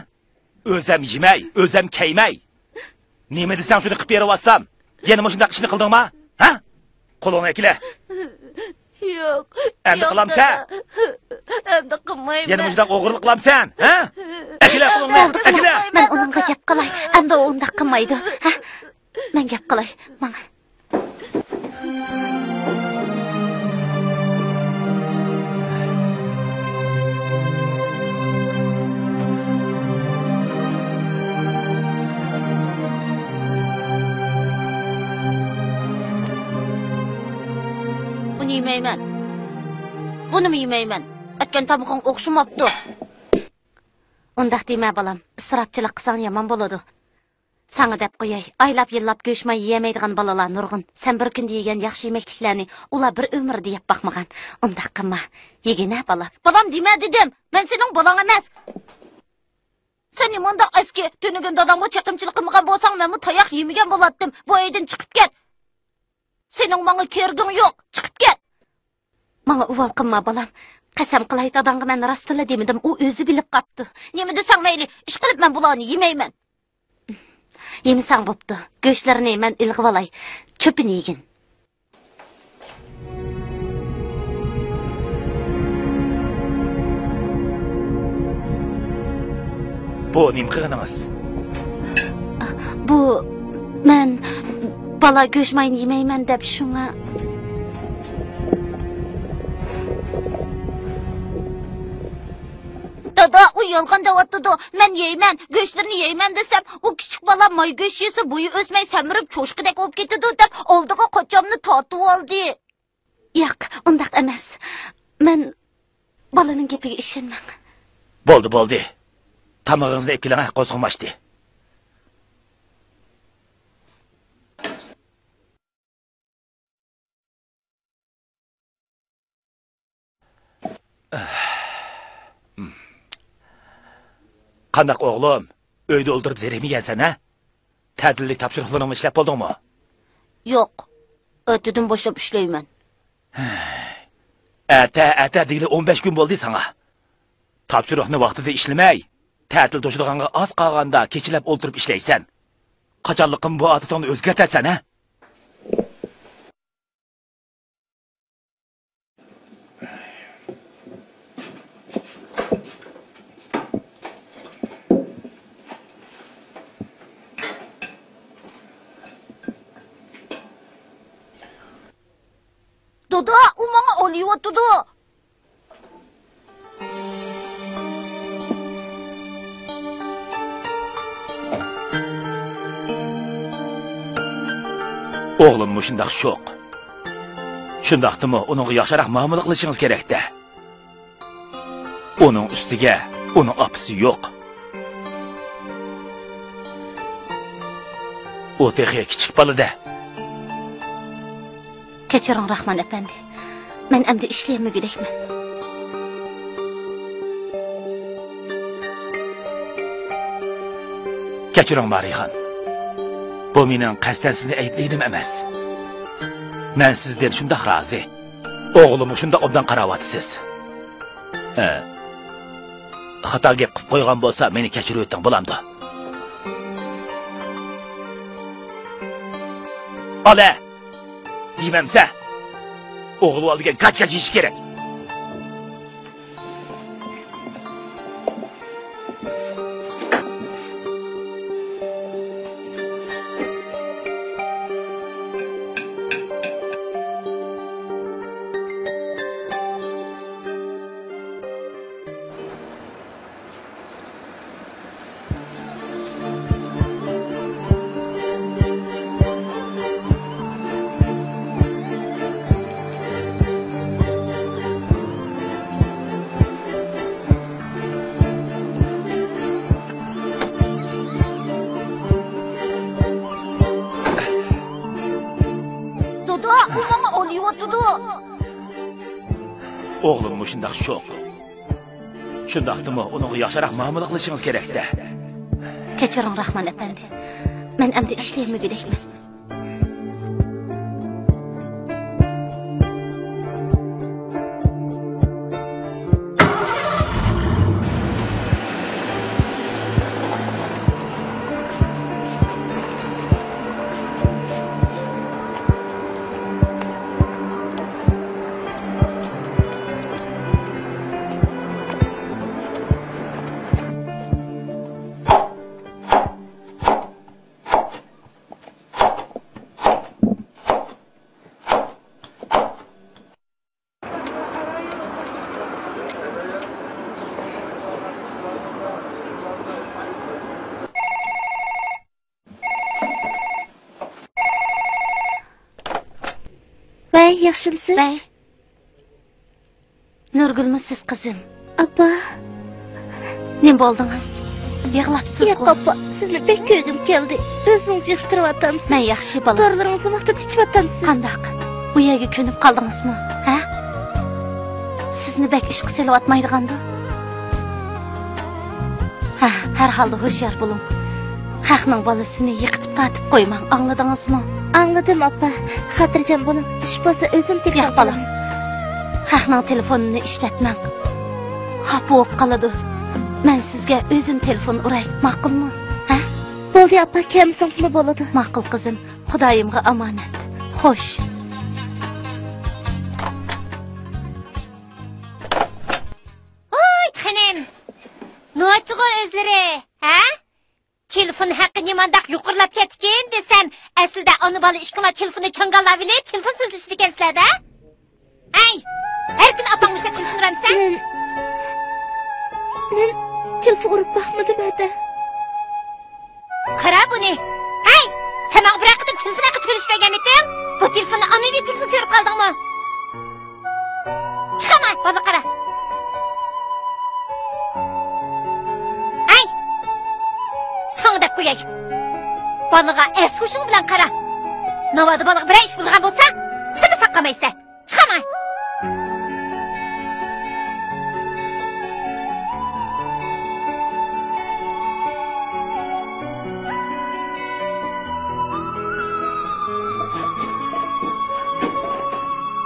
ئۆزەم يېمەي، ئۆزەم كىيمەي. نېمە دېسەڭ شۇنى قىلىپ بېرىۋاتسام، يەنە مۇشۇنداق ئىشنى قىلدىڭما؟ ھە؟ قولۇڭنى ئەكىلە. يوق. ئەمدى يوق، قىلامسەن؟ دادا. ئەمدى قىلمايمەن. يەنە مۇشۇنداق ئوغرىلىق قىلامسەن؟ ھە؟ ئەكىلە قولۇڭنى، بولدى، ئەكىلە. مەن ئۇنىڭغا گەپ قىلاي. ئەمدى ئۇ ئۇنداق قىلمايدۇ. ھە؟ مەن گەپ قىلاي. ماڭا. بۇنى يېمەيمەن. بۇنىمۇ يېمەيمەن. ئەتكەن تامىقىڭ ئوخشىماپتۇ. ئۇنداق دېمە، بالام. ئىسراپچىلىق قىلساڭ يامان بولىدۇ. ساڭا دەپ قوياي، ئايلاپ-يىللاپ گۆش-ماي يېيەلمەيدىغان بالىلار نۇرغۇن. سەن بىر كۈندە يېگەن ياخشى يېمەكلىكلەرنى ئۇلار بىر ئۆمۈردە يەپ باقمىغان. ئۇنداق قىلما. يېگىنە، بالام. بالام دېمە دېدىم. مەن سېنىڭ بالاڭ ئەمەس. سەن نېمانداق ئەسكى؟ تۈنۈگۈن داداڭغا چېقىمچىلىق قىلمىغان بولساڭ، مەنمۇ تاياق يېمىگەن بولاتتىم. بۇ ئۆيدىن چىقىپ كەت. سېنىڭ ماڭا كېرىگىڭ يوق. چىقىپ كەت. ماڭا ئۇۋال قىلما، بالام. قەسەم قىلاي، داداڭغا مەن راستلا دېمىدىم، ئۇ ئۆزى بىلىپ قاپتۇ. نېمە دېسەڭ مەيلى، ئىشقىلىپ مەن بۇلارنى يېمەيمەن. يېمىسەڭ بوپتۇ. گۆشلىرىنى مەن ئىلغىۋالاي. چۆپىنى يېگىن. بۇ نېمە قىلغىنىڭىز؟ بۇ، مەن بالا گۆش ماينى يېمەيمەن دەپ شۇڭا. دادا، ئۇ يالغان دەۋاتىدۇ. مەن يەيمەن، گۆشلىرىنى يەيمەن دېسەم، ئۇ كىچىك بالا ماي گۆش يېسە بويى ئۆسمەي سەمرىپ چوشقىدەك بولۇپ كېتىدۇ دەپ ئالدىغا قاچامنى تارتىۋالدى. ياق، ئۇنداق ئەمەس. مەن بالىنىڭ گېپىگە ئىشەنمەڭ. بولدى، بولدى. تامىقىڭىزنى ئېلىپ كېلىڭ، قورسىقىم ئاچتى. قانداق ئوغلۇم؟ ئۆيدە ئولتۇرۇپ زېرىكمىگەنسەن ھە؟ تەتىللىك تاپشۇرۇقلىرىڭنى ئىشلەپ بولدۇڭمۇ؟ يوق. ئەتىدىن باشلاپ ئىشلەيمەن. ئەتە، ئەتە دېگىلى ئون بەش كۈن بولدى ساڭا. تاپشۇرۇقنى ۋاقتىدا ئىشلىمەي، تەتىل توشىدىغانغا ئاز قالغاندا كېچىلەپ ئولتۇرۇپ ئىشلەيسەن. قاچانلىقىم بۇ ئادىتىڭنى ئۆزگەرتەرسەن، ھە؟ دادا، ئۇ ماڭا ئالىيىۋاتىدۇ. ئوغلۇم مۇشۇنداق شوق. شۇنداقتىمۇ ئۇنىڭغا ياخشىراق مۇئامىلە قىلىشىڭىز كېرەك-دە. ئۇنىڭ ئۈستىگە ئۇنىڭ ئاپىسى يوق. ئۇ تېخى كىچىك بالا-دە. كەچۈرۈڭ، راخمان ئەپەندى. مەن ئەمدى ئىشلىيەلمىگۈدەكمەن. كەچۈرۈڭ، مارىخان. بۇ مېنىڭ قەستەن سىزنى ئەيىبلىگىنىم ئەمەس. مەن سىزدىن شۇنداق رازى. ئوغلۇمغا شۇنداق ئوبدان قاراۋاتىسىز. ھە. خاتا گەپ قىلىپ قويغان بولسا، مېنى كەچۈرۈۋېتىڭ، بولامدۇ؟ ئالە! يېمەمسە، ئوغلى بار دېگەن كاچ-كاچ يېيىشى كېرەك. دادا، ئۇ ماڭا ئالىيىۋاتىدۇ. ئوغلۇم مۇشۇنداق شوق. شۇنداقتىمۇ ئۇنىڭغا ياخشىراق مۇئامىلە قىلىشىڭىز كېرەك-دە. كەچۈرۈڭ، راخمان ئەپەندى. مەن ئەمدى ئىشلىيەلمىگۈدەكمەن. ۋەي، ياخشىمسىز؟ ۋەي. نۇرگۈلمۇ سىز، قىزىم؟ ئاپا. نېمە بولدىڭىز؟ يىغلاپسىزغۇ؟ ياق، ئاپا، سىزنى بەك كۆرگۈم كەلدى. ئۆزىڭىز ياخشى تۇرۇۋاتامسىز؟ مەن ياخشى، بالام. دورىلىرىڭىزنى ۋاقتىدا ئىچىۋاتامسىز؟ قانداق؟ بۇ يەرگە كۆنۈپ قالدىڭىزمۇ؟ ھە؟ سىزنى بەك ئىشقا سېلىۋاتمايدىغاندۇ؟ ھە، ھەر ھالدا ھوشيار بولۇڭ. خەقنىڭ بالىسىنى يىقىتىپ تارتىپ قويماڭ، ئاڭلىدىڭىزمۇ؟ ئاڭلىدىم، ئاپا. خاتىرجەم بولۇڭ. ئىش بولسا ئۆزۈم تېلېفون قىلىمەن. ياق، بالام. خەقنىڭ تېلېفونىنى ئىشلەتمەڭ. خاپا بولۇپ قالىدۇ. مەن سىزگە ئۆزۈم تېلېفون ئۇراي، ماقۇلمۇ؟ ھە؟ بولدى، ئاپا، كەلمىسىڭىزمۇ بولىدۇ. ماقۇل، قىزىم. خۇدايىمغا ئامانەت. خوش. ۋاي خېنىم، نوچىغۇ ئۆزلىرى، ھە؟ تېلېفون ھەققى نېمانداق يۇقىرىلاپ كەتتىكىن دېسەم، ئەسلىدە ئانا-بالا ئىككىڭلار تېلېفوننى چاڭگاللاۋېلىپ، تېلېفون سۆزلىشىدىكەنسىلەر-دە. ھەي، ھەر كۈنى ئاپاڭمۇ ئىشلەپ تېلېفون ئۇرامسەن؟ مەن، مەن تېلېفون ئۇرۇپ باقمىدىم، ھەدە. قارا بۇنى. ھەي، سەن ماڭا بىرەر قېتىم تېلېفون ھەققى تۆلىشىپ بەرگەنمىدىڭ؟ بۇ تېلېفوننى ئاممىۋى تېلېفون كۆرۈپ قالدىڭمۇ؟ چىقاماي، بالىغا قارا. ھەي، ساڭا دەپ قوياي. بالىغا ئەس-ھوشۇڭ بىلەن قارا. ناۋادا بالىغا بىرەر ئىش بولغان بولسا، سەنمۇ ساقلىمايسەن. چىقاماي.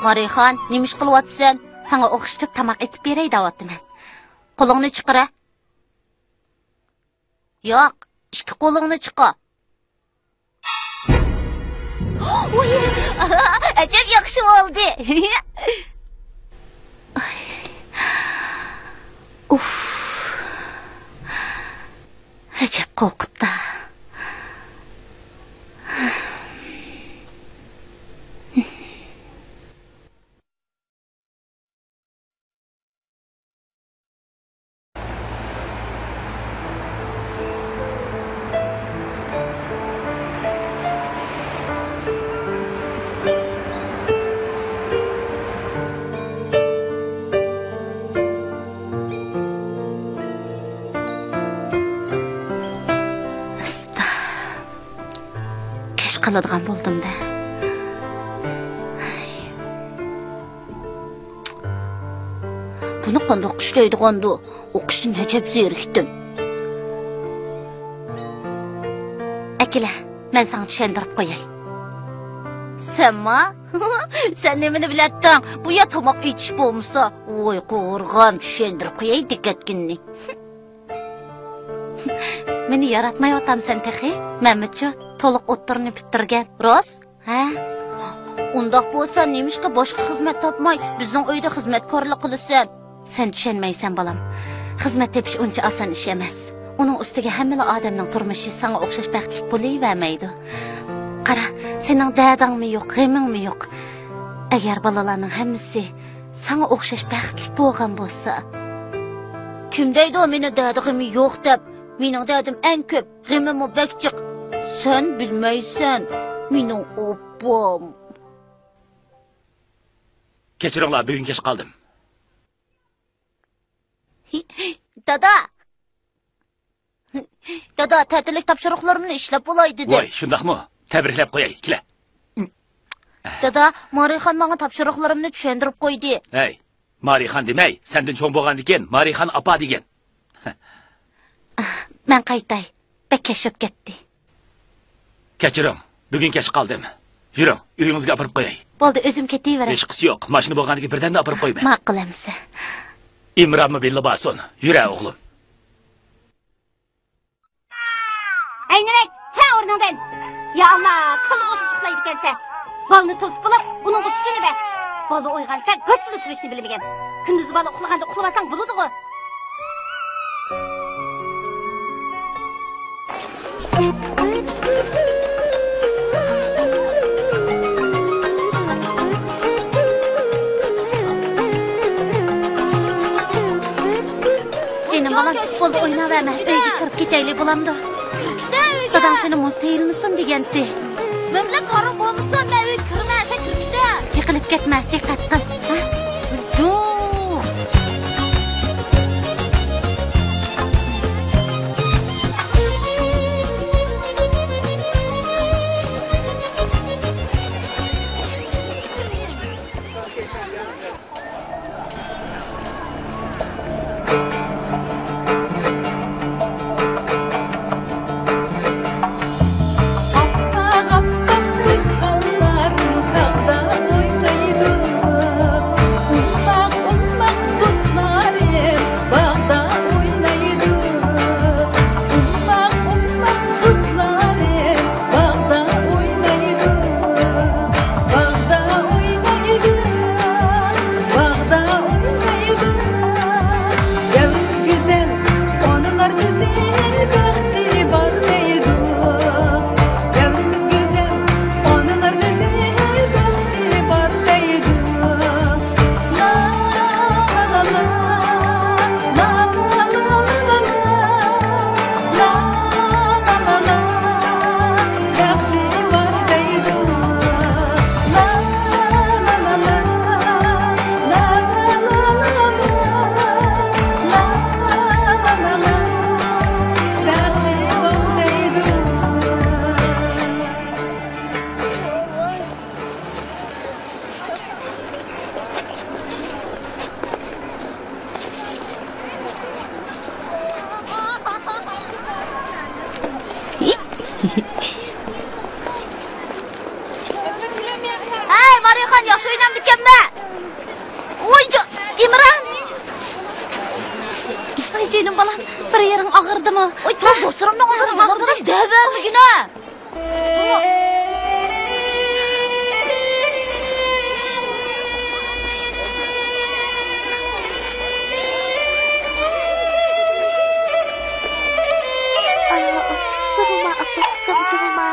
مارىخان، نېمە ئىش قىلىۋاتىسەن؟ ساڭا ئوخشىتىپ تاماق ئېتىپ بېرەي دەۋاتىمەن. قولۇڭنى چىقىرە. ياق، ئىككى قولۇڭنى چىقار. ئۇي، ئەجەب ياخشى بولدى. ئۇف، ئەجەب قورقۇتتا. ئاستا. كەچ قالىدىغان بولدۇم-دە. بۇنى قانداق ئىشلەيدىغاندۇ؟ ئوقۇشتىن ئەجەب زېرىكتىم. ئەكېلە، مەن ساڭا چۈشەندۈرۈپ قوياي. سەنما؟ سەن نېمىنى بىلەتتىڭ؟ بۇ يەر تاماق ئېتىش بولمىسا. ۋاي قورغام، چۈشەندۈرۈپ قوياي دىققەتكىننى. مېنى ياراتمايۋاتامسەن تېخى؟ مەنمۇچۇ، تولۇق ئوتتۇرىنى پۈتتۈرگەن. راست؟ ھە؟ ئۇنداق بولسا نېمىشقا باشقا خىزمەت تاپماي، بىزنىڭ ئۆيدە خىزمەتكارلىق قىلىسەن؟ سەن چۈشەنمەيسەن، بالام. خىزمەت تېپىش ئۇنچە ئاسان ئىش ئەمەس. ئۇنىڭ ئۈستىگە ھەممىلا ئادەمنىڭ تۇرمۇشى ساڭا ئوخشاش بەختلىك بولۇۋەرمەيدۇ. قارا، سېنىڭ دەردىڭمۇ يوق، غېمىڭمۇ يوق. ئەگەر بالىلارنىڭ ھەممىسى ساڭا ئوخشاش بەختلىك بولغان بولسا. كىم دەيدۇ مېنىڭ دەردى غېمى يوق دەپ؟ مېنىڭ دەردىم ئەڭ كۆپ، غېمىممۇ بەك جىق. سەن بىلمەيسەن، مېنىڭ ئاپام. كەچۈرۈڭلار، بۈگۈن كەچ قالدىم. دادا! دادا، تەتۈرلۈك تاپشۇرۇقلىرىمنى ئىشلەپ بولاي دېدىم. ۋاي، شۇنداقمۇ؟ تەبرىكلەپ قوياي، كېلە. دادا، مارىخان ماڭا تاپشۇرۇقلىرىمنى چۈشەندۈرۈپ قويدى. ھەي، مارىخان دېمەي، سەندىن چوڭ بولغاندىكىن مارىخان ئاپا دېگىن. مەن قايتاي. بەك كەچ بولۇپ كەتتى. كەچۈرۈڭ، بۈگۈن كەچ قالدىم. يۈرۈڭ، ئۆيىڭىزگە ئاپىرىپ قوياي. بولدى، ئۆزۈم كېتىۋېرەي. ھېچقىسى يوق، ماشىنا بولغاندىكىن بىردەمدە ئاپىرىپ قويىمەن. ماقۇل ئەمىسە. ئىمرانمۇ بىللە بارسۇن. يۈرە، ئوغلۇم. ئەينىرەك، تۇر ئورنۇڭدىن. يا ئاللا، كاللىغا ئوخشاش ئۇخلايدىكەنسەن. بالىنى توسۇق قىلىپ، ئۇنىڭغا سۈتىنى بەر. بالا ئويغانسا، گاچچىلا تۇرۇشنى بىلمىگەن. كۈندۈزى بالا ئۇخلىغاندا ئۇخلىۋالساڭ بولىدىغۇ. جېنىم بالام، بولدى، ئويناۋەرمە، ئۆيگە كىرىپ كېتەيلى، بولامدۇ؟ داداڭ سېنى مۇز تېيىلمىسۇن دېگەنتى. مەن بىلەن كارىڭ بولمىسۇن، مەن ئۆيگە كىرىمەن، سەن كىرىپ كېتە. يىقىلىپ كەتمە، دىققەت قىل. ھە؟ جۇ. ئاپئاق، ئاپئاق توشقانلار تاغدا ئوينايدۇ. ئوماق، ئوماق دوستلارىم باغدا ئوينايدۇ. ئوماق، ئوماق دوستلارىم باغدا ئوينايدۇ. باغدا ئوينايدۇ، باغدا ئوينايدۇ. دەۋرىمىز گۈزەل، ئانىلار بىزدىن بەختى بار دەيدۇ. دەۋرىمىز گۈزەل، ئانىلار بىزدىن بەختى بار دەيدۇ. لا، لا، لا، لا. ھەي، مارىخان، ياخشى ئوينامدىكەنمەن. ۋاي جا-، ئىمران! ئاي جېنىم بالام، بىر يېرىڭ ئاغرىدىمۇ؟ ۋاي توي دوستلىرىمنىڭ ئالدىدا بۇلار بىلەن دەۋەرمىگىنە.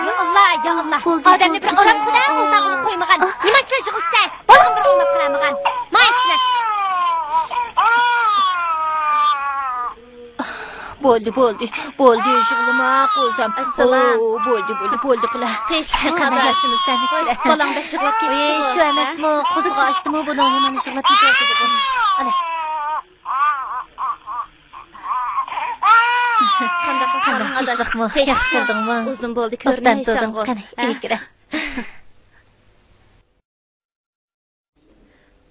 يا ئاللا، يا ئاللا. بولدى، ئادەمنى بىر بولدى. ئارام خۇدا ئالدىدا ئۇنى قويمىغان. نېمە ئىشلار يىغلىسا؟ بالىغىمۇ بىر ئوڭلاپ قارىمىغان. ما ئىشلار. بولدى، بولدى، بولدى، يىغلىما قوزام. ئەسسالام. ئو، بولدى، بولدى، بولدى قىلە. تىنچلىق قانداق ياخشىمۇ سەن؟ بالاڭ بەك يىغلاپ كېتىپتۇ. ئېي، شۇ ئەمەسمۇ، قوزىغا ئاچتىمۇ بۇنىڭ، يامان يىغلاپ كېتىۋاتىدۇ. ئالە. قانداق ئەھۋالىڭ ئاداش؟ تىنچلىقمۇ؟ ياخشى تۇردۇڭمۇ؟ ئۇزۇن بولدى كۆرمەيسەنغۇ. قېنى، ئۆيگە كىرە.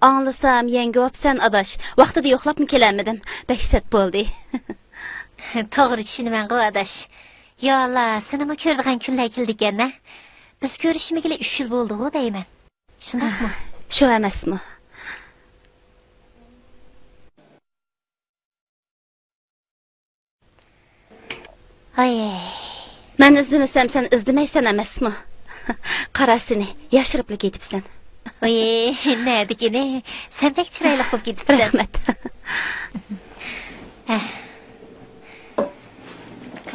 ئاڭلىسام، يەڭگە بوپسەن، ئاداش. ۋاقتىدا يوقلاپمۇ كېلەلمىدىم. بەك سەت بولدى. توغرا چۈشىنىمەنغۇ، ئاداش. يا ئاللا، سېنىمۇ كۆرىدىغان كۈنلەر كېلىدىكەن-ە. بىز كۆرۈشمىگىلى ئۈچ يىل بولدىغۇ دەيمەن. شۇنداقمۇ؟ شۇ ئەمەسمۇ؟ ھاي. مەن ئىزدىمىسەم، سەن ئىزدىمەيسەن ئەمەسمۇ؟ قارا سېنى، ياشىرىپلا كېتىپسەن. ۋاي، نەدىكىنى؟ سەن بەك چىرايلىق بولۇپ كېتىپسەن. رەھمەت. ھە.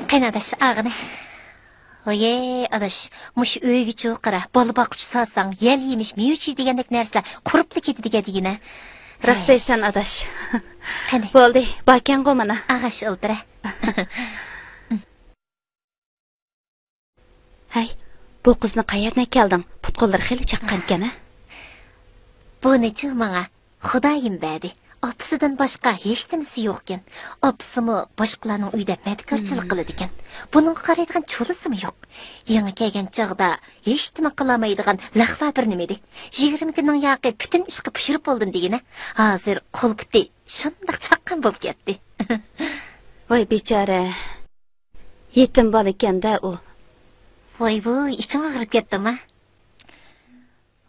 قېنى ئاداش، ئاغىنە. ۋايەي، ئاداش، مۇشۇ ئۆيگىچۇ قارا، بالا باققۇچى سالساڭ، يەل يېمىش، مېۋە چىۋە دېگەندەك نەرسىلەر قۇرۇپلا كېتىدىكەن دېگىنە. راست دەيسەن، ئاداش. قېنى. بولدى، باركەنغۇ مانا. ئاغاش ئولتۇرە. ھەي، بۇ قىزنى قەيەردىن ئەكەلدىڭ؟ پۇت-قوللىرى خېلى چاققانكەن، ھە؟ بۇنىچۇ ماڭا خۇدايىم بەردى. ئاپىسىدىن باشقا ھېچنېمىسى يوقكەن. ئاپىسىمۇ باشقىلارنىڭ ئۆيىدە مەدىكارچىلىق قىلىدىكەن. بۇنىڭغا قارايدىغان چولىسىمۇ يوق. يېڭى كەلگەن چاغدا ھېچنېمە قىلالمايدىغان لەخۋا بىر نېمە ئىدى. يىگىرمە كۈننىڭ ياقى پۈتۈن ئىشقا پۇشۇرۇپ بولدۇم دېگىنە. ھازىر قول پۇتى شۇنداق چاققان بولۇپ كەتتى. ۋاي بىچارە. يېتىم بالىكەن-دە ئۇ. ۋاي ۋۇي، ئىچىڭ ئاغرىپ كەتتىما؟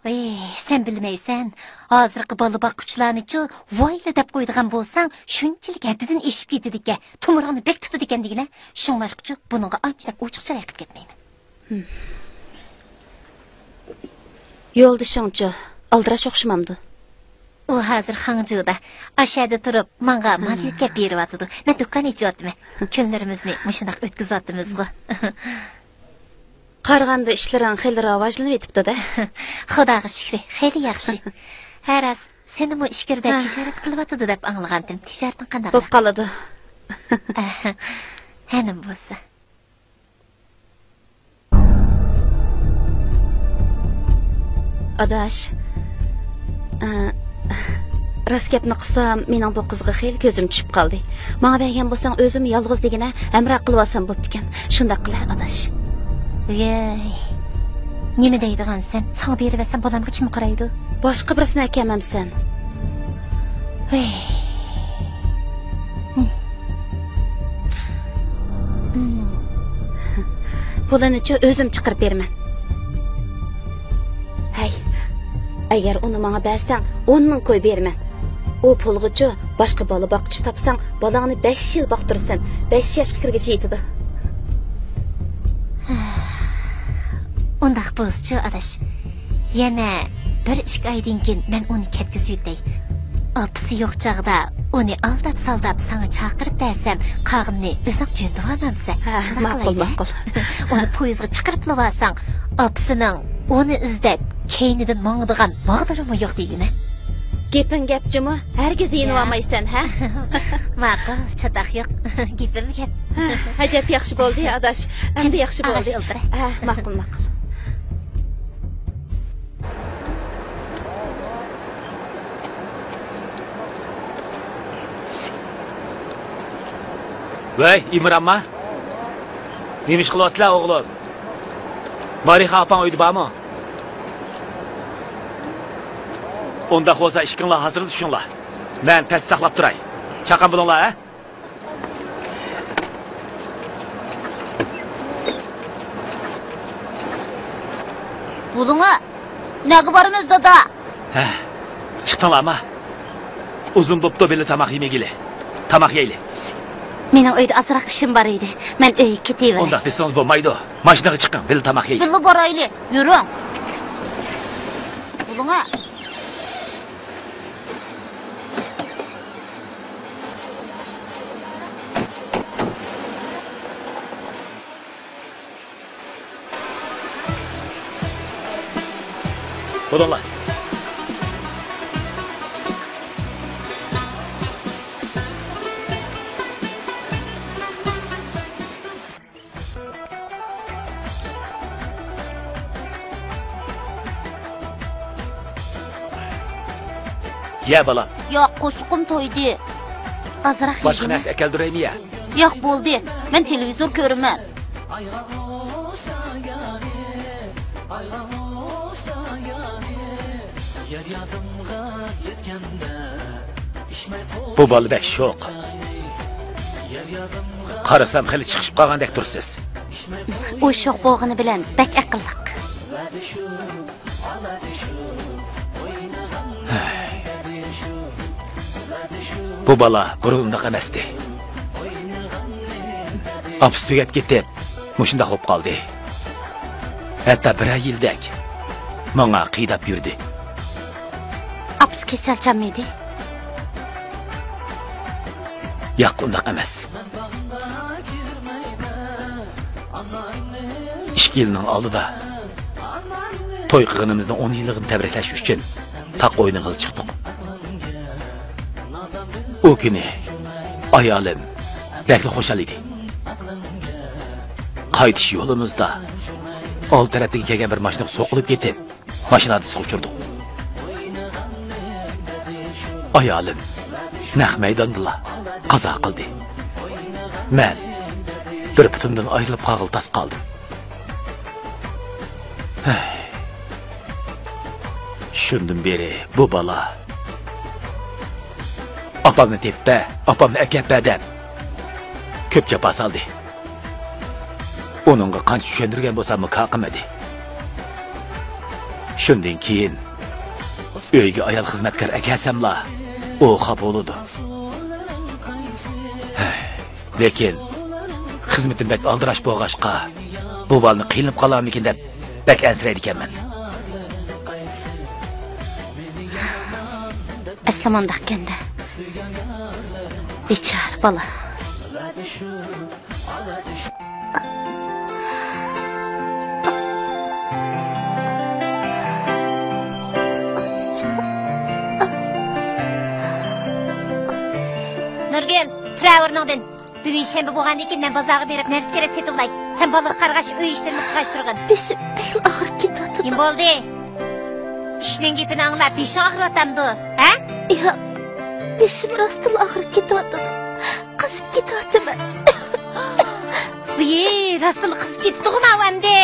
ۋاي، سەن بىلمەيسەن. ھازىرقى بالا باققۇچىلارنىچۇ ۋايلا دەپ قويىدىغان بولساڭ، شۇنچىلىك ھەددىدىن ئېشىپ كېتىدىكەن، تومۇرۇڭنى بەك تۇتىدىكەن دېگىنە. شۇڭلاشقىچۇ بۇنىڭغا ئانچە بەك ئوچۇق چىراي قىلىپ كەتمەيمەن. يولدىشىڭچۇ؟ ئالدىراش ئوخشىمامدۇ؟ ئۇ ھازىر خاڭجۇدا. ئاشەدە تۇرۇپ، ماڭا مال يۆتكەپ بېرىۋاتىدۇ. مەن دۇكان ئېچىۋاتىمەن. كۈنلىرىمىزنى مۇشۇنداق ئۆتكۈزۈۋاتىمىزغۇ. قارىغاندا ئىشلىرىڭ خېلى راۋاجلىنىۋېتىپتۇ-دە. خۇداغا شۈكرى، خېلى ياخشى. ھە راست، سېنىمۇ ئىچكىرىدە تىجارەت قىلىۋاتىدۇ دەپ ئاڭلىغانتىم. تىجارىتىڭ قانداقراق؟ بولۇپ قالىدۇ. ھە، نېمە بولسا. ئاداش، ئە، راست گەپنى قىلسام، مېنىڭ بۇ قىزغا خېلى كۆزۈم چۈشۈپ قالدى. ماڭا بەرگەن بولساڭ، ئۆزۈم يالغۇز دېگىنە ھەمراھ قىلىۋالسام بوپتىكەن. شۇنداق قىلە، ئاداش. ۋىي، نېمە دەيدىغانسەن؟ ساڭا بېرىۋەتسەم، بالامغا كىم قارايدۇ؟ باشقا بىرسىنى ئەكەلمەمسەن؟ ۋىي. پۇلىنىچۇ ئۆزۈم چىقىرىپ بېرىمەن. ھەي، ئەگەر ئۇنى ماڭا بەرسەڭ، ئون مىڭ كوي بېرىمەن. ئۇ پۇلغىچۇ باشقا بالا باققۇچى تاپساڭ، بالاڭنى بەش يىل باقتۇرىسەن، بەش ياشقا كىرگۈچە يېتىدۇ. ئۇنداق بولسىچۇ، ئاداش. يەنە بىر ئىككى ئايدىن كېيىن مەن ئۇنى كەتكۈزۈۋېتەي. ئاپىسى يوق چاغدا ئۇنى ئالداپ-سالداپ ساڭا چاقىرىپ بەرسەم، قالغىنىنى ئۆزۈڭ جۆندىۋالمامسەن؟ ھە، شۇنداق ماقۇل، قىلايلى. ماقۇل. ئۇنى پويىزغا چىقىرىپلا بارساڭ، ئاپىسىنىڭ ئۇنى ئىزدەپ كەينىدىن ماڭىدىغان ماغدۇرىمۇ يوق دېگىنە. گېپىڭ گەپ جۇمۇ، ھەرگىز يېنىۋالمايسەن، ھە؟ ماقۇل، چاتاق يوق. گېپىم گەپ. ھە، ئەجەب ياخشى بولدى، ئاداش. ئەمدى ياخشى بولدى. ئاغاش ئولتۇر. ھە، ماقۇل، ماقۇل. ۋەي، ئىمرانما؟ نېمە ئىش قىلىۋاتىسىلەر، ئوغلۇم؟ مارىخا ئاپاڭ ئۆيدە بارمۇ؟ ئۇنداق بولسا، ئىككىڭلار ھازىرلا چۈشۈڭلار. مەن پەستە ساقلاپ تۇراي. چاققان بولۇڭلار، ھە؟ بولۇڭا. نەگە بارىمىز، دادا؟ ھە، چىقتىڭلارمۇ؟ ئۇزۇن بوپتۇ بىللە تاماق يېمىگىلى. تاماق يەيلى. مېنىڭ ئۆيدە ئازراق ئىشىم بار ئىدى. مەن ئۆيگە كېتىۋېرەي. ئۇنداق دېسىڭىز بولمايدۇ. ماشىنىغا چىقىڭ، بىللە تاماق يەيلى. بىللە بارايلى. يۈرۈڭ. بولۇڭا. بولۇڭلار. يە، بالام. ياق، قورسىقىم تويدى. ئازراق باشقا يېگىنە. نەرسە ئەكەلدۈرەيمۇ يە؟ ياق، بولدى. مەن تېلېۋىزور كۆرىمەن. بۇ بالا بەك شوخ. قارىسام، خېلى چىقىشىپ قالغاندەك تۇرىسىز. ئۇ شوخ بولغىنى بىلەن بەك ئەقىللىق. بۇ بالا بۇرۇن ئۇنداق ئەمەستى. ئاپىسى تۈگەپ كېتىپ، مۇشۇنداق بولۇپ قالدى. ھەتتا بىرەر يىلدەك ماڭا قىيداپ يۈردى. ئاپىسى كېسەلچانمىدى؟ ياق، ئۇنداق ئەمەس. ئىككى يىلنىڭ ئالدىدا توي قىلغىنىمىزنىڭ ئون يىللىقىنى تەبرىكلەش ئۈچۈن تاق ئوينىغىلى چىقتۇق. ئۇ كۈنى ئايالىم بەكلا خۇشال ئىدى. قايتىش يولىمىزدا ئالدى تەرەپتىن كەلگەن بىر ماشىنىغا سوقۇلۇپ كېتىپ، ماشىنا ھادىسىسىگە ئۇچرىدۇق. ئايالىم نەق مەيداندىلا قازا قىلدى. مەن بىر پۇتۇمدىن ئايرىلىپ قالغىلى تاس قالدىم. ھەي. شۇندىن بېرى بۇ بالا «ئاپامنى تېپىپ بەر، ئاپامنى ئەكەپ بەر» دەپ كۆپ جاپا سالدى. ئۇنىڭغا قانچە چۈشەندۈرگەن بولساممۇ كار قىلمىدى. شۇندىن كېيىن ئۆيگە ئايال خىزمەتكار ئەكەلسەملا، ئۇ خاپا بولىدۇ. ھەي. لېكىن خىزمىتىم بەك ئالدىراش بولغاچقا، بۇ بالىنى قىينىلىپ قالارمىكىن دەپ بەك ئەنسىرەيدىكەنمەن. ئەسلى مانداقكەن-دە. بىچارە بالا. نۇرگۈل، تۇرۇۋەر ئورنۇڭدىن. بۈگۈن شەنبە بولغاندىكىن مەن بازارغا بېرىپ نەرسە-كېرەك سېتىۋالاي. سەن بالىغا قارىغاچ، ئۆي ئىشلىرىنى قىلغاچ تۇرغىن. بېشىم بەكلا ئاغرىپ كېتىۋاتىدۇ. نېمە بولدى؟ ئىشنىڭ گېپىنى ئاڭلاپ بېشىڭ ئاغرىۋاتامدۇ؟ ھە؟ ياق، بېشىم راستتىنلا ئاغرىپ كېتىۋاتىدۇ. قىزىپ كېتىۋاتىمەن. ۋىي، راستتىنلا قىزىپ كېتىپتىغۇ ماۋۇ ئەمدى.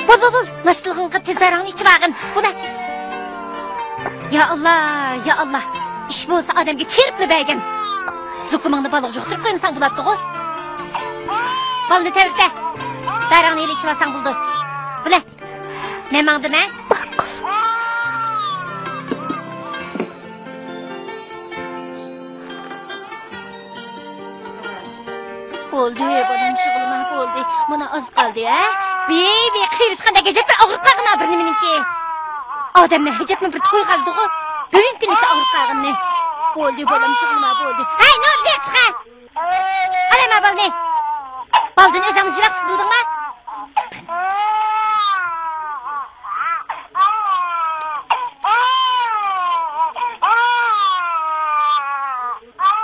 بول، بول، بول، ناشتىلىقىڭغا تېز دارىڭنى ئىچىۋالغىن. بۇنى. يا ئاللا، يا ئاللا. ئىش بولسا ئادەمگە تېرىپلا بەرگىن. زۇكىمىڭنى بالىغا يۇقتۇرۇپ قويمىساڭ بولاتتىغۇ. بالىنى تەۋرىتە. دارىڭنى ھېلى ئىچىۋالساڭ بولىدۇ. بىلە. مەن ماڭدىم، ھە؟ بولدى، بالام، يىغلىما، بولدى. مانا ئاز قالدى، ھە؟ ۋىي، ۋىي، قېرىشقاندەك ئەجەب بىر ئاغرىپ قالغىنا بىر نېمىنىڭكى. ئادەمنى ئەجەبمۇ بىر تويغۇزدىغۇ. بۈگۈن كۈنلۈككە ئاغرىپ قالغىنىنى. بولدى، بالام، يىغلىما، بولدى. ھەي، نۇر، بېرىپ چىقە. ئالىما بالىنى. بالدىن ئۆزۈڭنى يىراق تۇتۇپ بولدۇڭما؟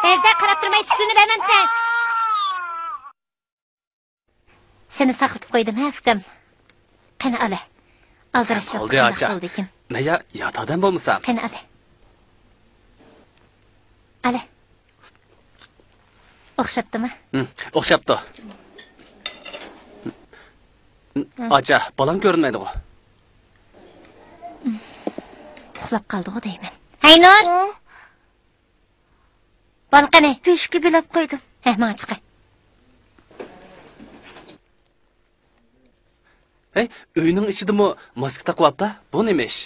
بەزىدە قاراپ تۇرماي سۈتىنى بەرمەمسەن؟ سېنى ساقلىتىپ قويدۇم ھە، ئۇكام. قېنى، ئالە. ئالدىراشچىلىق بولدى، قانداق ئاچا. قىلدىكىن؟ مەن يا يات ئادەم بولمىسام. قېنى، ئالە. ئالە. ئوخشاپتىما؟ ھىم، ئوخشاپتۇ. ھىم. ئاچا، بالاڭ كۆرۈنمەيدىغۇ؟ ئۇخلاپ قالدىغۇ دەيمەن. ھەي، نۇر! ھە؟ بال قېنى؟ تۆشۈككە بىلەپ قويدۇم. ھە، ماڭا چىقە. ھەي، ئۆينىڭ ئىچىدىمۇ ماسكا تاقىۋاپتا؟ بۇ نېمە ئىش؟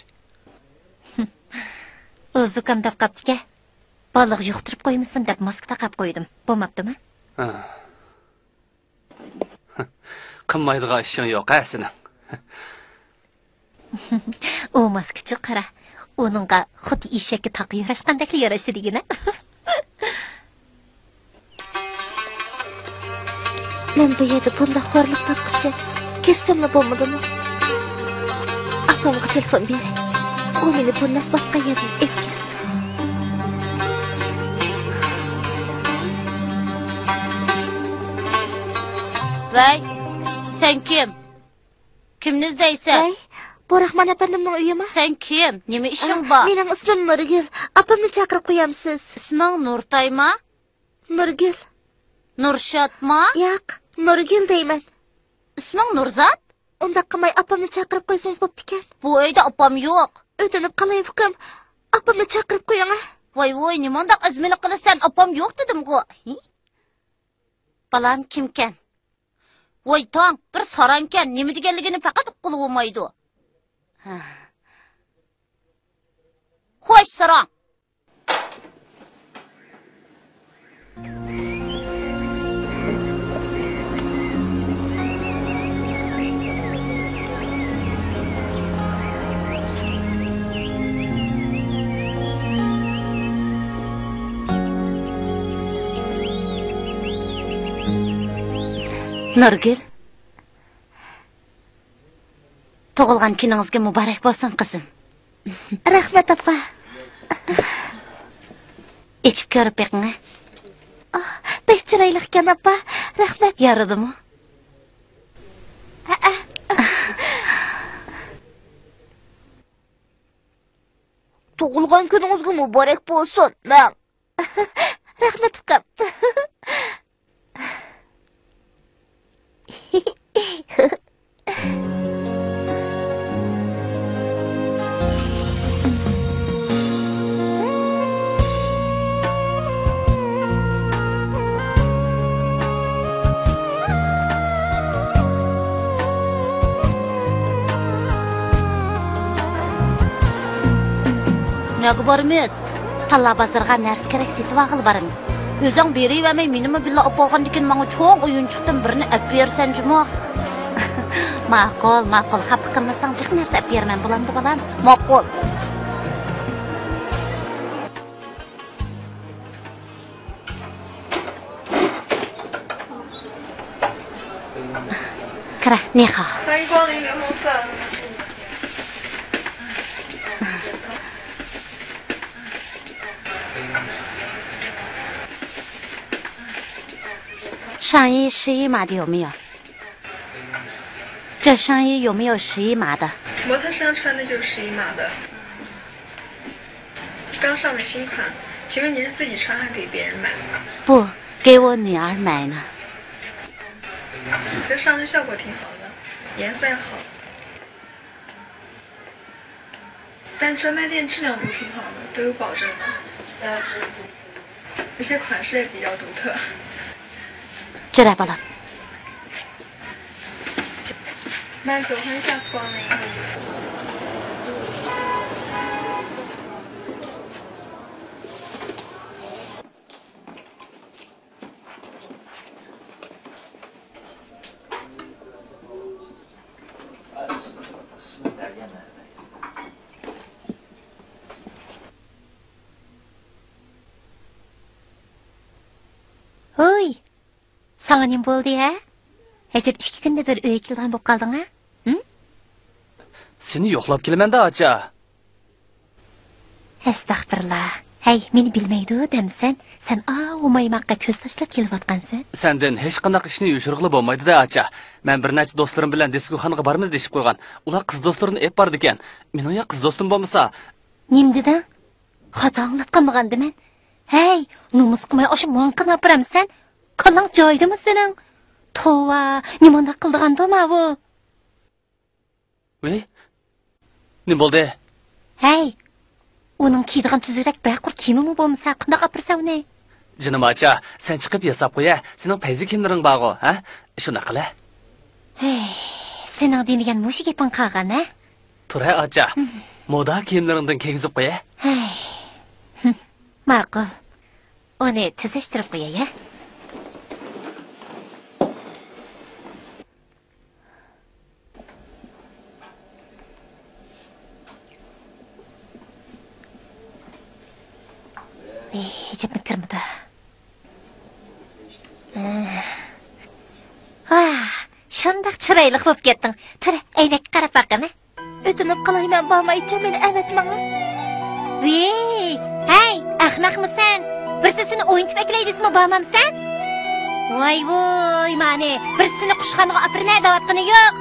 ئۇ زۇكامداپ قاپتىكەن. بالىغا يۇقتۇرۇپ قويمىسۇن دەپ ماسكا تاقاپ قويدۇم. بولماپتىمۇ؟ ھە. قىلمايدىغان ئىشىڭ يوق ھە سېنىڭ. ئۇ ماسكىچۇ قارا. ئۇنىڭغا خۇددى ئېشەككە تاقا ياراشقاندەكلا ياراشتى دېگىنە. مەن بۇ يەردە بۇنداق خورلۇق تارتقۇچە كەتسەملا بولمىدىمۇ؟ ئاپامغا تېلېفون بېرەي. ئۇ مېنى بۇ نەس باسقان يەردىن ئېلىپ كەتسۇن. ۋەي، سەن كىم؟ كىمنى ئىزدەيسەن؟ ۋەي، بۇ راخمان ئەپەندىمنىڭ ئۆيىمۇ؟ سەن كىم؟ نېمە ئىشىڭ بار؟ مېنىڭ ئىسمىم نۇرگۈل. ئاپامنى چاقىرىپ قويامسىز؟ ئىسمىڭ نۇرتايما؟ نۇرگۈل. نۇرشاتما؟ ياق، نۇرگۈل دەيمەن. ئىسمىڭ نۇرزات؟ ئۇنداق قىلماي، ئاپامنى چاقىرىپ قويسىڭىز بوپتىكەن. بۇ ئۆيدە ئاپام يوق. ئۆتۈنۈپ قالاي، ئۇكام. ئاپامنى چاقىرىپ قويۇڭ، ھە؟ ۋاي، ۋاي، نېمانداق ئەزمىلىك قىلىسەن؟ ئاپام يوق دېدىمغۇ. ھى؟ بالام كىمكەن؟ ۋاي تاڭ، بىر ساراڭكەن، نېمە دېگەنلىكىنى پەقەت ئۇققىلى بولمايدۇ. ھە. خوش، ساراڭ! نۇرگۈل. تۇغۇلغان كۈنىڭىزگە مۇبارەك بولسۇن، قىزىم. رەھمەت، ئاپا. ئېچىپ كۆرۈپ بېقىڭ، ھە. ئاھ، بەك چىرايلىقكەن، ئاپا. رەھمەت. يارىدىمۇ؟ ھەئە. تۇغۇلغان كۈنىڭىزگە مۇبارەك بولسۇن، مەڭ. رەھمەت، ئۇكام. نەگە بارىمىز؟ تاللا بازىرىغا نەرسە كېرەك سېتىۋالغىلى بارىمىز. ئۆزۈڭ بېرىۋەرمەي، مېنىمۇ بىللە ئاپارغاندىكىن، ماڭا چوڭ ئويۇنچۇقتىن بىرنى ئەپ بېرىسەن جۇمۇ. ماقۇل، ماقۇل، خاپا قىلمىساڭ، جىق نەرسە ئەپ بېرىمەن، بولامدۇ، بالام؟ ماقۇل. كىرە، نىخا. 欢迎光临联盟赛。上衣试衣码的有没有？这上衣有没有试衣码的？模特上穿的就是试衣码的。 刚上的新款，请问你是自己穿还给别人买？不，给我女儿买呢。这上身效果挺好的，颜色也好，但专卖店质量不挺好的，都有保证吗？ 有些款式也比较独特。 جۈرە بالام. 慢走，欢迎下次光临。 ھوي! ساڭا نېمە بولدى ھە؟ ئەجەب ئىككى كۈندە بىر ئۆيگە كېلىدىغان بولۇپ قالدىڭ ھە؟ ھىم؟ سېنى يوقلاپ كېلىمەن-دە، ئاچا. ئەستەغپىرۇللا. ھەي، مېنى بىلمەيدۇ دەمسەن؟ سەن ئاۋۇ مايماققا كۆز تاشلاپ كېلىۋاتقانسەن. سەندىن ھېچقانداق ئىشنى يوشۇرغىلى بولمايدۇ-دە، ئاچا. مەن بىر نەچچە دوستلىرىم بىلەن دىسكوخانىغا بارىمىز دېيىشىپ قويغان. ئۇلار قىز دوستلىرىنى ئېلىپ بارىدىكەن. مېنىڭ يا قىز دوستۇم بولمىسا. نېمە دېدىڭ؟ خاتا ئاڭلاپ قالمىغاندىمەن؟ ھەي، نومۇس قىلماي ئاشۇ ماڭقىنى ئاپىرامسەن؟ كاللاڭ جايىدىمۇ سېنىڭ؟ توۋا، نېمانداق قىلىدىغاندۇ ماۋۇ؟ ۋېي، نېمە بولدى؟ ھەي، ئۇنىڭ كىيىدىغان تۈزۈكرەك بىرەر قۇر كىيىمىمۇ بولمىسا، قانداق ئاپىرىسەن ئۇنى؟ جېنىم ئاچا، سەن چىقىپ ياساپ قويە، سېنىڭ پەيزى كىيىملىرىڭ بارغۇ، ھە؟ شۇنداق قىلە. ھەي، سېنىڭ دېمىگەن مۇشۇ گېپىڭ قالغان، ھە؟ تۇرە ئاچا، مودا كىيىملىرىڭدىن كىيگۈزۈپ قويە. ھەي. ماقۇل. ئۇنى تېزلەشتۈرۈپ قوياي، ھە؟ ئېي، ھىجابنى كىرمىدى. ۋاھ، شۇنداق چىرايلىق بولۇپ كەتتىڭ. تۇر، ئەينەككە قاراپ باققىنا. ئۆتۈنۈپ قالاي، مەن بارمايچۇ، مېنى ئەۋەتمەڭلار. ۋېي، ھەي، ئەخمەقمۇ سەن؟ بىرسى سېنى ئوينىتىپ ئەكېلەي دېسىمۇ بارمامسەن؟ ۋاي ۋوي، مانى، بىرسى سېنى قۇشخانىغا ئاپىرىمەن دەۋاتقىنى يوق.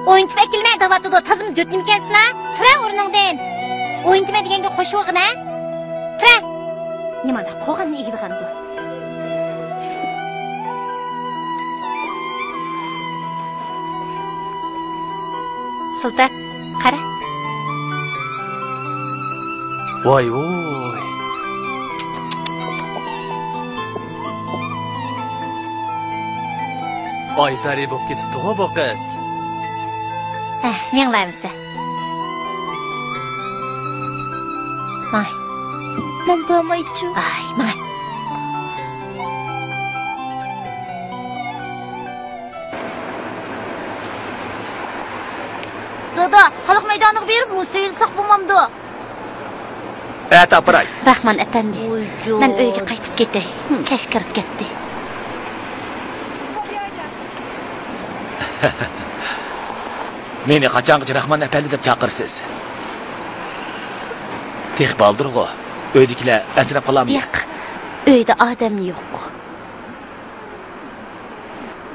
ئوينىتىپ ئەكېلىمەن دەۋاتىدۇ، تازىمۇ دۆتنىمىكەنسىنا؟ تۇرە ئورنۇڭدىن. ئوينىتىمەن دېگەندە خوش بولغىنا. تۇرە. نېمانداق قوغاننى ئېگىدىغاندۇ؟ سىلتە، قارا. ۋاي ۋوي. ئاي پەرى بولۇپ كېتىپتىغۇ بۇ قىز. ھە، مېڭىۋەرمىسە. ماڭاي. مەن بارمايچۇ. ئاي، ماڭاي. دادا، خەلق مەيدانىغا بېرىپ مۇز سېلىساق بولمامدۇ؟ ئەتە ئاپىراي. راخمان ئەپەندى، ۋۇجۇد. مەن ئۆيگە قايتىپ كېتەي. ھىم. كەچ كىرىپ كەتتى. مېنى قاچانغىچە راخمان ئەپەندى دەپ چاقىرىسىز؟ تېخى بالدۇرغۇ. ئۆيدىكىلەر ئەنسىرەپ قالارمۇ؟ ياق، ئۆيدە ئادەم يوق.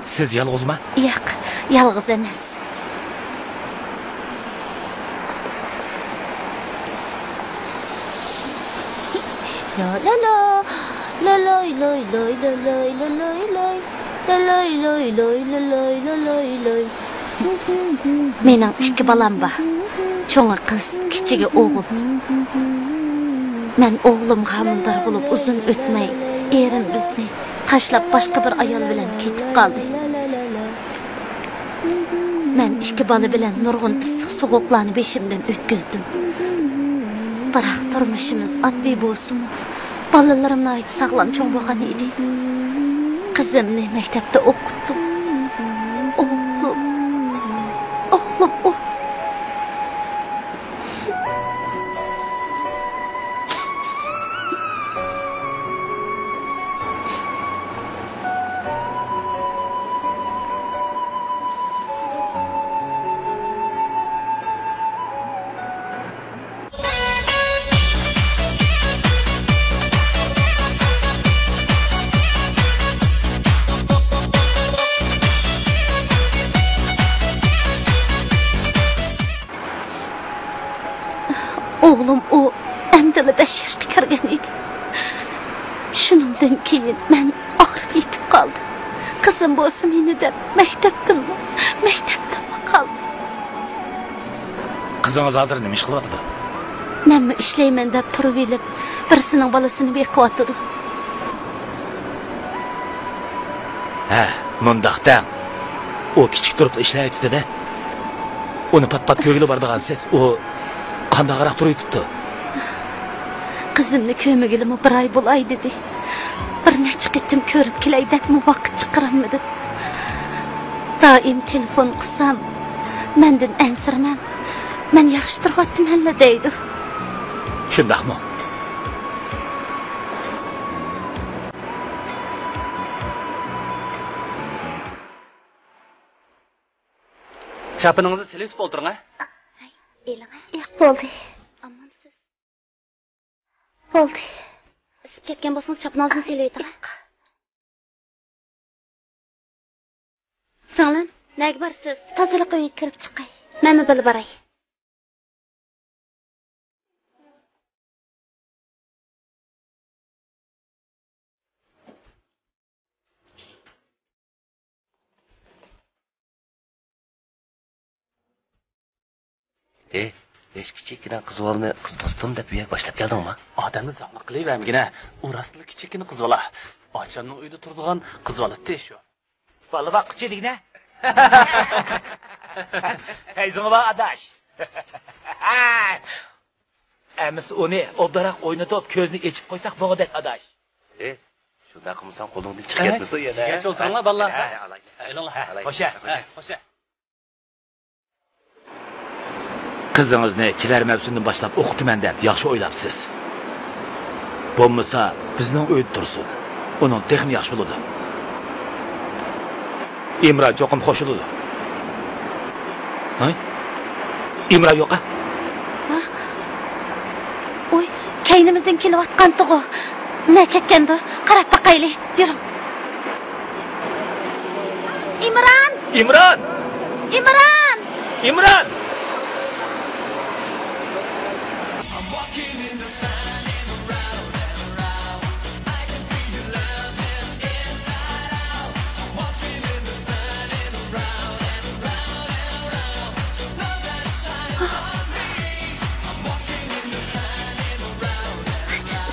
سىز يالغۇزما؟ ياق، يالغۇز ئەمەس. لا لا لا، لا لاي لاي لاي، لا لاي لا لاي لاي، لا لاي لاي لاي، لا لاي لا لاي لاي. مېنىڭ ئىككى بالام بار. چوڭى قىز، كىچىكى ئوغۇل. مەن ئوغلۇمغا ھامىلىدار بولۇپ ئۇزۇن ئۆتمەي، ئېرىم بىزنى تاشلاپ باشقا بىر ئايال بىلەن كېتىپ قالدى. مەن ئىككى بالا بىلەن نۇرغۇن ئىسسىق سوغۇقلارنى بېشىمدىن ئۆتكۈزدۈم. بىراق تۇرمۇشىمىز ئاددىي بولسىمۇ، بالىلىرىم ناھايىتى ساغلام چوڭ بولغان ئىدى. قىزىمنى مەكتەپتە ئوقۇتتۇم. ئوغلۇم، ئوغلۇم، ئوغلۇم. ئوغلۇم ئۇ ئەمدىلا بەش ياشقا كىرگەن ئىدى. شۇنىڭدىن كېيىن مەن ئاغرىپ يېتىپ قالدىم. قىزىم بولسا مېنى دەپ مەكتەپتىنمۇ، مەكتەپتىنمۇ قالدى. قىزىڭىز ھازىر نېمە ئىش قىلىۋاتىدۇ؟ مەنمۇ ئىشلەيمەن دەپ تۇرۇۋېلىپ، بىرسىنىڭ بالىسىنى بېقىۋاتىدۇ. ھە، مۇنداق دەڭ. ئۇ كىچىك تۇرۇپلا ئىشلەۋېتىدۇ-دە. ئۇنى پات-پات كۆرگىلى بارىدىغانسىز. ئۇ قانداقراق تۇرۇۋېتىپتۇ؟ قىزىمنى كۆرمىگىلىمۇ بىر ئاي بولاي دېدى. بىر نەچچە قېتىم كۆرۈپ كېلەي دەپمۇ ۋاقىت چىقىرالمىدىم. دائىم تېلېفون قىلسام، مەندىن ئەنسىرىمەڭ، مەن ياخشى تۇرۇۋاتىمەنلا دەيدۇ. شۇنداقمۇ؟ چاپىنىڭىزنى سېلىۋېتىپ ئولتۇرۇڭ، ھە؟ ھەي، ئېلىڭە. ياق، بولدى. ئاممامسىز؟ بولدى. ئىسسىپ كەتكەن بولسىڭىز، چاپىنىڭىزنى سېلىۋېتىڭ، ھە؟ ياق. سىڭلىم، نەگە بارىسىز؟ تازىلىق ئۆيىگە كىرىپ چىقاي. مەنمۇ بىللە باراي. ئېي، ھېچ كىچىككىنە قىز بالىنى قىز دوستۇم دەپ ئۆيگە باشلاپ كەلدىڭما؟ ئادەمنى زاڭلىق قىلىۋەرمىگىنە، ئۇ راستلا كىچىككىنە قىز بالا. ئاچامنىڭ ئۆيىدە تۇرىدىغان قىز بالىتى شۇ. بالا باققۇچى دېگىنە. پەيزىڭ بار ئاداش. ئەمىسە ئۇنى ئوبدانراق ئوينىتىپ، كۆزىنى ئېچىپ قويساق بولغۇدەك، ئاداش. ئى، شۇنداق قىلمىساڭ قولۇڭدىن چىقىپ كەتمىسۇن يەنە. ئىشىككە ئولتۇرۇڭلار، بالىلار. ھە، ھە، ئالاي. ھە، ئېلىڭلار. ھە، ئالاي. خوش، ھە، خوش. ھە، خوش. قىزىڭىزنى كېلەر مەۋسۇمدىن باشلاپ ئوقۇتىمەن دەپ ياخشى ئويلاپسىز. بولمىسا، بىزنىڭ ئۆيدە تۇرسۇن. ئۇنىڭ تېخىمۇ ياخشى بولىدۇ. ئىمران چوقۇم قوشۇلىدۇ. ھە؟ ئىمران يوق-ە؟ ھە؟ ئۇي، كەينىمىزدىن كېلىۋاتقانتىغۇ. نە كەتكەندۇ؟ قاراپ باقايلى. يۈرۈڭ. ئىمران! ئىمران! ئىمران! ئىمران!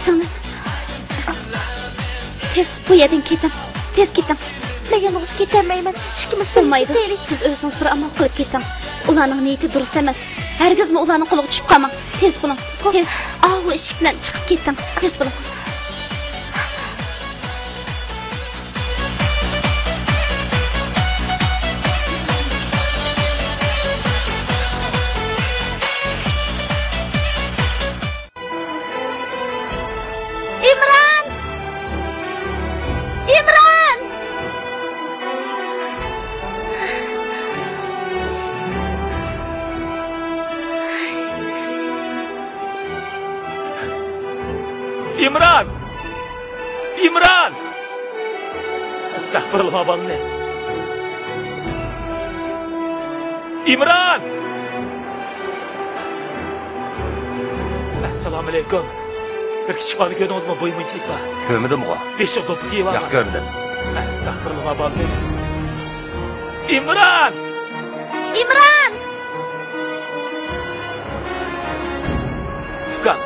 سىڭلىم، تېز بۇ يەردىن كېتىڭ. تېز كېتىڭ. مەن يالغۇز كېتەلمەيمەن. ئىككىمىز بولمايدۇ. كېتەيلى. سىز ئۆزىڭىز بىر ئامال قىلىپ كېتىڭ. ئۇلارنىڭ نىيىتى دۇرۇس ئەمەس. ھەرگىزمۇ ئۇلارنىڭ قولىغا چۈشۈپ قالماڭ. تېز بولۇڭ. تېز. ئاۋۇ ئىشىك بىلەن چىقىپ كېتىڭ. تېز بولۇڭ. ئىمران! ئىمران! ئىمران! ئىمران! ئەستەغپۇرۇللا، بالىنى. ئىمران! ئەسسالامۇئەلەيكۇم. بىر كىچىك بالىنى كۆردىڭىزمۇ؟ بويى مۇنچىلىك بار. كۆرمىدىمغۇ. بېشىغا دوپپا كىيىۋالغان. ياق، كۆرمىدىم. ئەستەغپۇرۇللا، بالىنى. ئىمران! ئىمران! ئۇكام،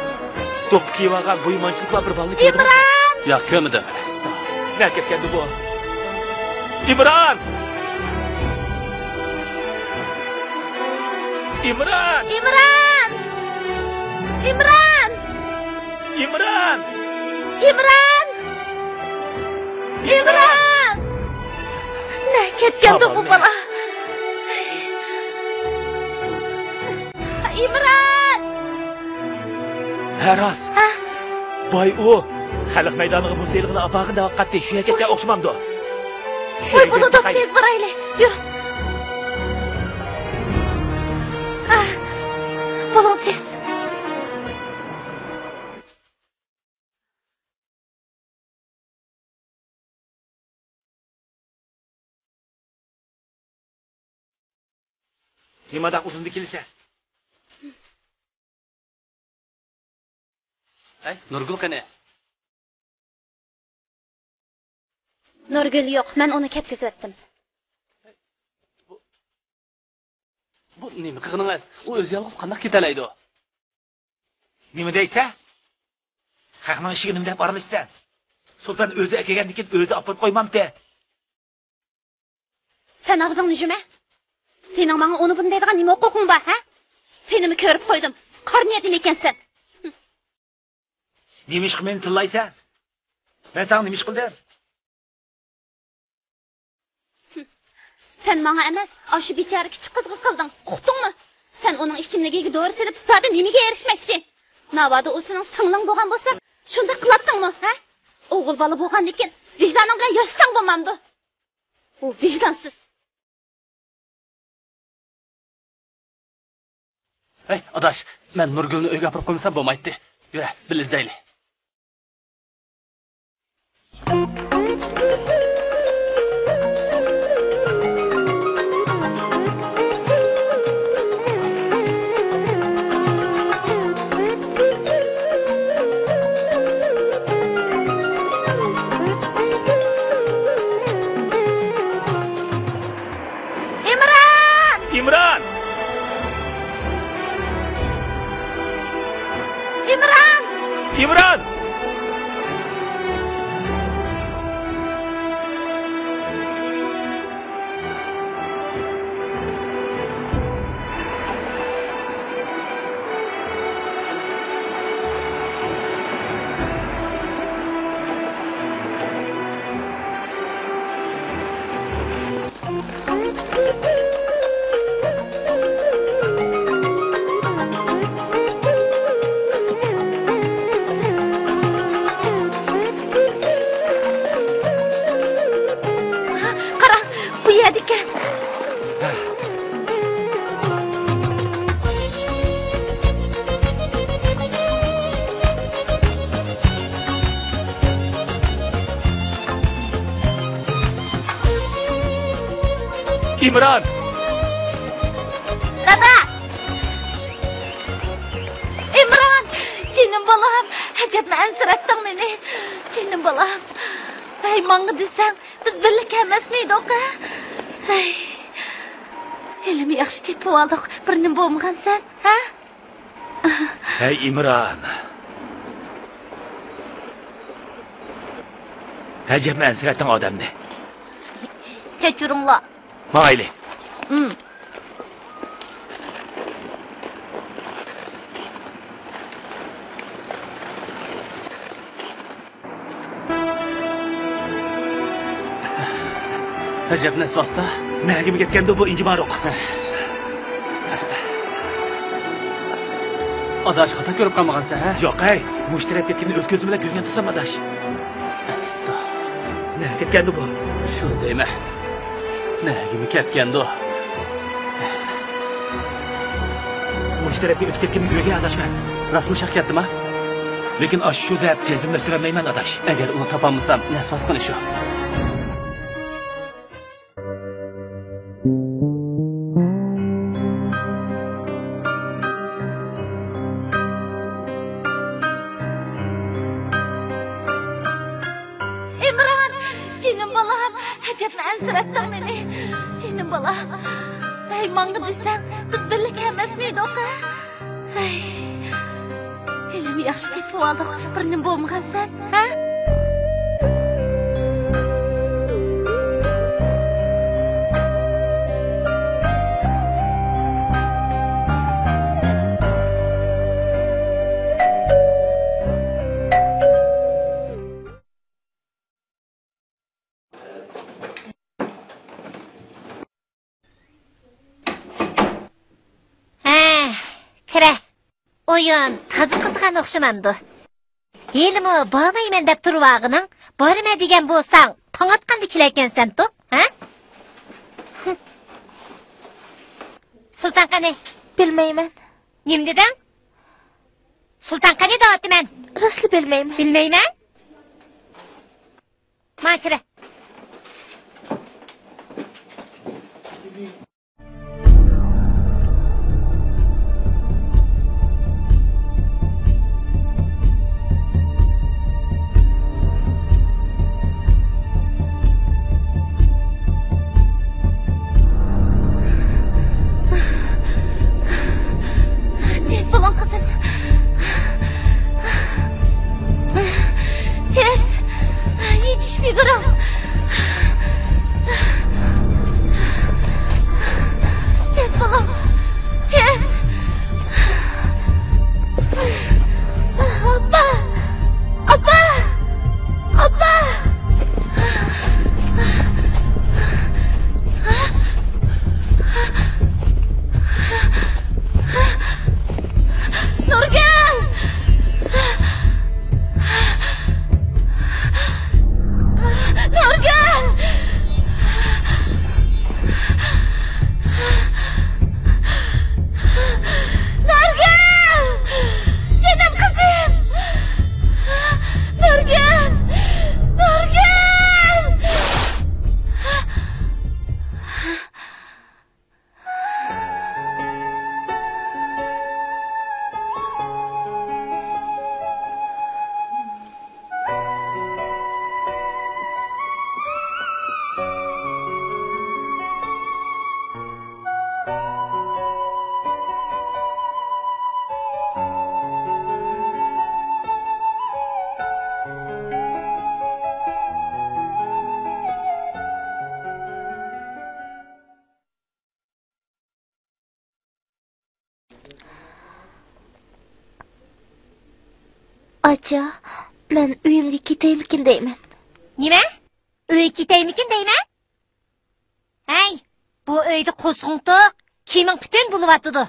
دوپپا كىيىۋالغان، بويى مانچىلىك بار بىر بالىنى كۆردۈڭىزمۇ؟ ئىمران! ياق، كۆرمىدىم. ئەستا، نەگە كەتكەندۇ بۇ؟ ئىمران! ئىمران! ئىمران! ئىمران! ئىمران! ئىمران! ئىمران! نەگە كەتكەندۇ بۇ بالا؟ ئىمران! ھە، راست. ھە؟ باي ئۇ خەلق مەيدانىغا مۇز ئېلىغىلى ئاپارغىن دەۋاتقانتى، شۇ يەرگە كەتكەن ئوخشىمامدۇ؟ شۇ يەرگە بولىدۇ، تېز بارايلى. يۈر. ھە، بولۇڭ تېز. نېمانداق ئۇزۇندا كېلىسەن؟ ھەي، نۇرگۈل قېنى؟ نۇرگۈل يوق، مەن ئۇنى كەتكۈزۈۋەتتىم. بۇ، بۇ نېمە قىلغىنىڭىز؟ ئۇ ئۆزى يالغۇز قانداق كېتەلەيدۇ؟ نېمە دەيسەن؟ خەقنىڭ ئىشىگە نېمە دەپ ئارىلىشىسەن؟ سۇلتان ئۆزى ئەكەلگەندىن كېيىن ئۆزى ئاپىرىپ قويمامتى؟ سەن ئاغزىڭنى يۇمە. سېنىڭ ماڭا ئۇنى بۇنى دەيدىغان نېمە ھوقۇقۇڭ بار، ھە؟ سېنىمۇ كۆرۈپ قويدۇم. قارا نىيەتلىم ئىكەنسەن. نېمە ئىشقا مېنى تىللايسەن؟ مەن ساڭا نېمە ئىش قىلدىم؟ سەن ماڭا ئەمەس، ئاشۇ بىچارە كىچىك قىزغا قىلدىڭ. ئۇقتۇڭمۇ؟ سەن ئۇنىڭ ئىچىملىكىگە دورا سېلىپ، زادى نېمىگە ئېرىشمەكچى؟ ناۋادا ئۇ سېنىڭ سىڭلىڭ بولغان بولسا، شۇنداق قىلاتتىڭمۇ، ھە؟ ئوغۇل بالا بولغاندىكىن، ۋىجدانىڭ بىلەن ياشىساڭ بولمامدۇ؟ ئۇ ۋىجدانسىز. ھەي، ئاداش، مەن نۇرگۈلنى ئۆيگە ئاپىرىپ قويمىسام بولمايتتى. يۈرە، بىللە ئىزدەيلى. ئىمران! ئىمران! ئىمران! ئىمران! ئىمران! دادا! ئىمران! جېنىم بالام! ئەجەبمۇ ئەنسىرەتتىڭ مېنى! جېنىم بالام! ھەي، ماڭا دېسەڭ، بىز بىللە كەلمەسمىدۇق، ھە؟ ھەي، ھېلىمۇ ياخشى تېپىۋالدۇق، بىر نېمە بولمىغانسەن، ھە؟ ھەي، ئىمران. ئەجەبمۇ ئەنسىرەتتىڭ ئادەمنى. كەچۈرۈڭلار. مايلى. ئىم. ئەجەب نەسۋاستا. نەگىمۇ كەتكەندۇ بۇ ئىنجىمارۇق؟ ئاداش، خاتا كۆرۈپ قالمىغانسەن، ھە؟ ياق، ھەي، مۇشۇ تەرەپ كەتكىنىنى ئۆز كۆزۈم بىلەن كۆرگەن تۇرسام، ئاداش. ئەستا. نەگە كەتكەندۇ بۇ؟ شۇنى دەيمەن. نەگىمۇ كەتكەندۇ؟ مۇشۇ تەرەپكە ئۆتۈپ كەتكىنىنى كۆرگەن، ئاداش، مەن. راستمۇ شاق كەتتىما؟ لېكىن ئاشۇ شۇ دەپ جەزملەشتۈرەلمەيمەن، ئاداش. ئەگەر ئۇنى تاپالمىسام، نەسۋاس قىلى شۇ. ئىمران، جېنىم بالام، ئەجەبمۇ ئەنسىرەتتىڭ مېنى. جېنىم بالام، ھەي، ماڭا دېسەڭ، بىز بىللە كەلمەسمىدۇق، ھە؟ ھەي، ھېلىمۇ ياخشى تېپىۋالدۇق، بىر نېمە بولمىغانسەن، ھە؟ ھە، كىرە. ئويۇن تازا قىزىغان ئوخشىمامدۇ؟ ھېلىمۇ بارمايمەن دەپ تۇرۇۋالغىنىڭ، بارىمەن دېگەن بولساڭ، تاڭ ئاتقاندا كېلەركەنسەنتۇ، ھە؟ سۇلتان قېنى؟ بىلمەيمەن. نېمە دېدىڭ؟ سۇلتان قېنى دەۋاتىمەن. راستلا بىلمەيمەن. بىلمەيمەن؟ ما كىرە. تېز بولۇڭ، قىزىم. تېز. يېتىشىپ يۈگۈرۈڭ. تېز بولۇڭ. تېز. ئاپا! ئاپا! ئاپا! نۇرگۈل! نۇرگۈل! نۇرگۈل! جېنىم قىزىم! نۇرگۈل! نۇرگۈل! ئاچا، مەن ئۆيۈمگە كېتەيمىكىن دەيمەن. نېمە؟ ئۆيگە كېتەيمىكىن دەيمەن؟ ھەي، بۇ ئۆيدە قورسىقىڭ توق، كىيىمىڭ پۈتۈن بولۇۋاتىدۇ.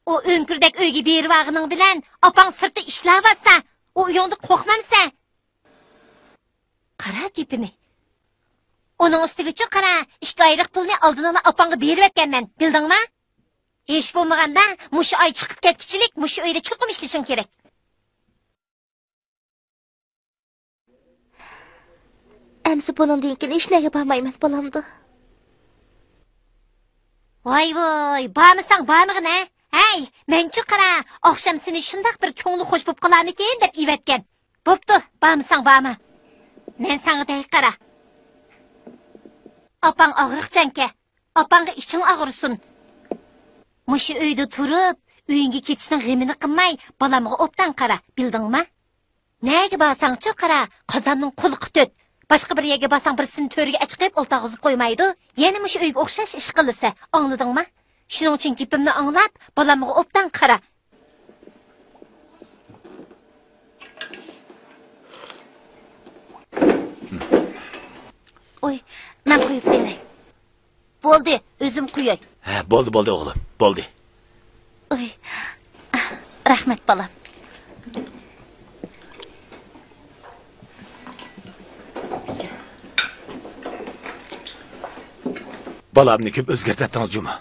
ئۇ ئۆڭكۈردەك ئۆيگە بېرىۋالغىنىڭ بىلەن ئاپاڭ سىرتتا ئىشلەۋاتسا، ئۇ ئۆيۈڭدە قورقمامسەن؟ قارا گېپىنى. ئۇنىڭ ئۈستىگىچۇ قارا، ئىككى ئايلىق پۇلنى ئالدىنلا ئاپاڭغا بېرىۋەتكەنمەن، بىلدىڭما؟ ھېچ بولمىغاندا مۇشۇ ئاي چىقىپ كەتكۈچىلىك مۇشۇ ئۆيدە چوقۇم ئىشلىشىڭ كېرەك. ئەمسە بۇنىڭدىن كېيىن ھېچنەگە بارمايمەن، بولامدۇ؟ ۋاي ۋاي، بارمىساڭ بارمىغىن ھە. ھەي، مەنچۇ قارا، ئاخشام سېنى شۇنداق بىر كۆڭلى خوش بوپ قالارمىكىن دەپ ئېۋەتكەن. بوپتۇ، بارمىساڭ بارما. مەن ساڭا دەي قارا. ئاپاڭ ئاغرىقچانكە، ئاپاڭغا ئىچىڭ ئاغرىسۇن. مۇشۇ ئۆيدە تۇرۇپ، ئۆيۈڭگە كېتىشنىڭ غېمىنى قىلماي، بالامغا ئوبدان قارا، بىلدىڭما؟ نەگە بارساڭچۇ قارا، قازاننىڭ قۇلىقى تۆت. باشقا بىر يەرگە بارساڭ، بىرسىنى تۆرىگە ئەچىقىپ ئولتۇرغۇزۇپ قويمايدۇ. يەنە مۇشۇ ئۆيگە ئوخشاش ئىش قىلىسە، ئاڭلىدىڭما؟ شۇنىڭ ئۈچۈن گېپىمنى ئاڭلاپ، بالامغا ئوبدان قارا. ئوي، مەن قويۇپ بېرەي. بولدى، ئۆزۈم قوياي. ھە، بولدى، بولدى ئوغلۇم، بولدى. ئوي، رەھمەت بالام. بالامنى كۆپ ئۆزگەرتىۋەتتىڭىز جۇمۇ.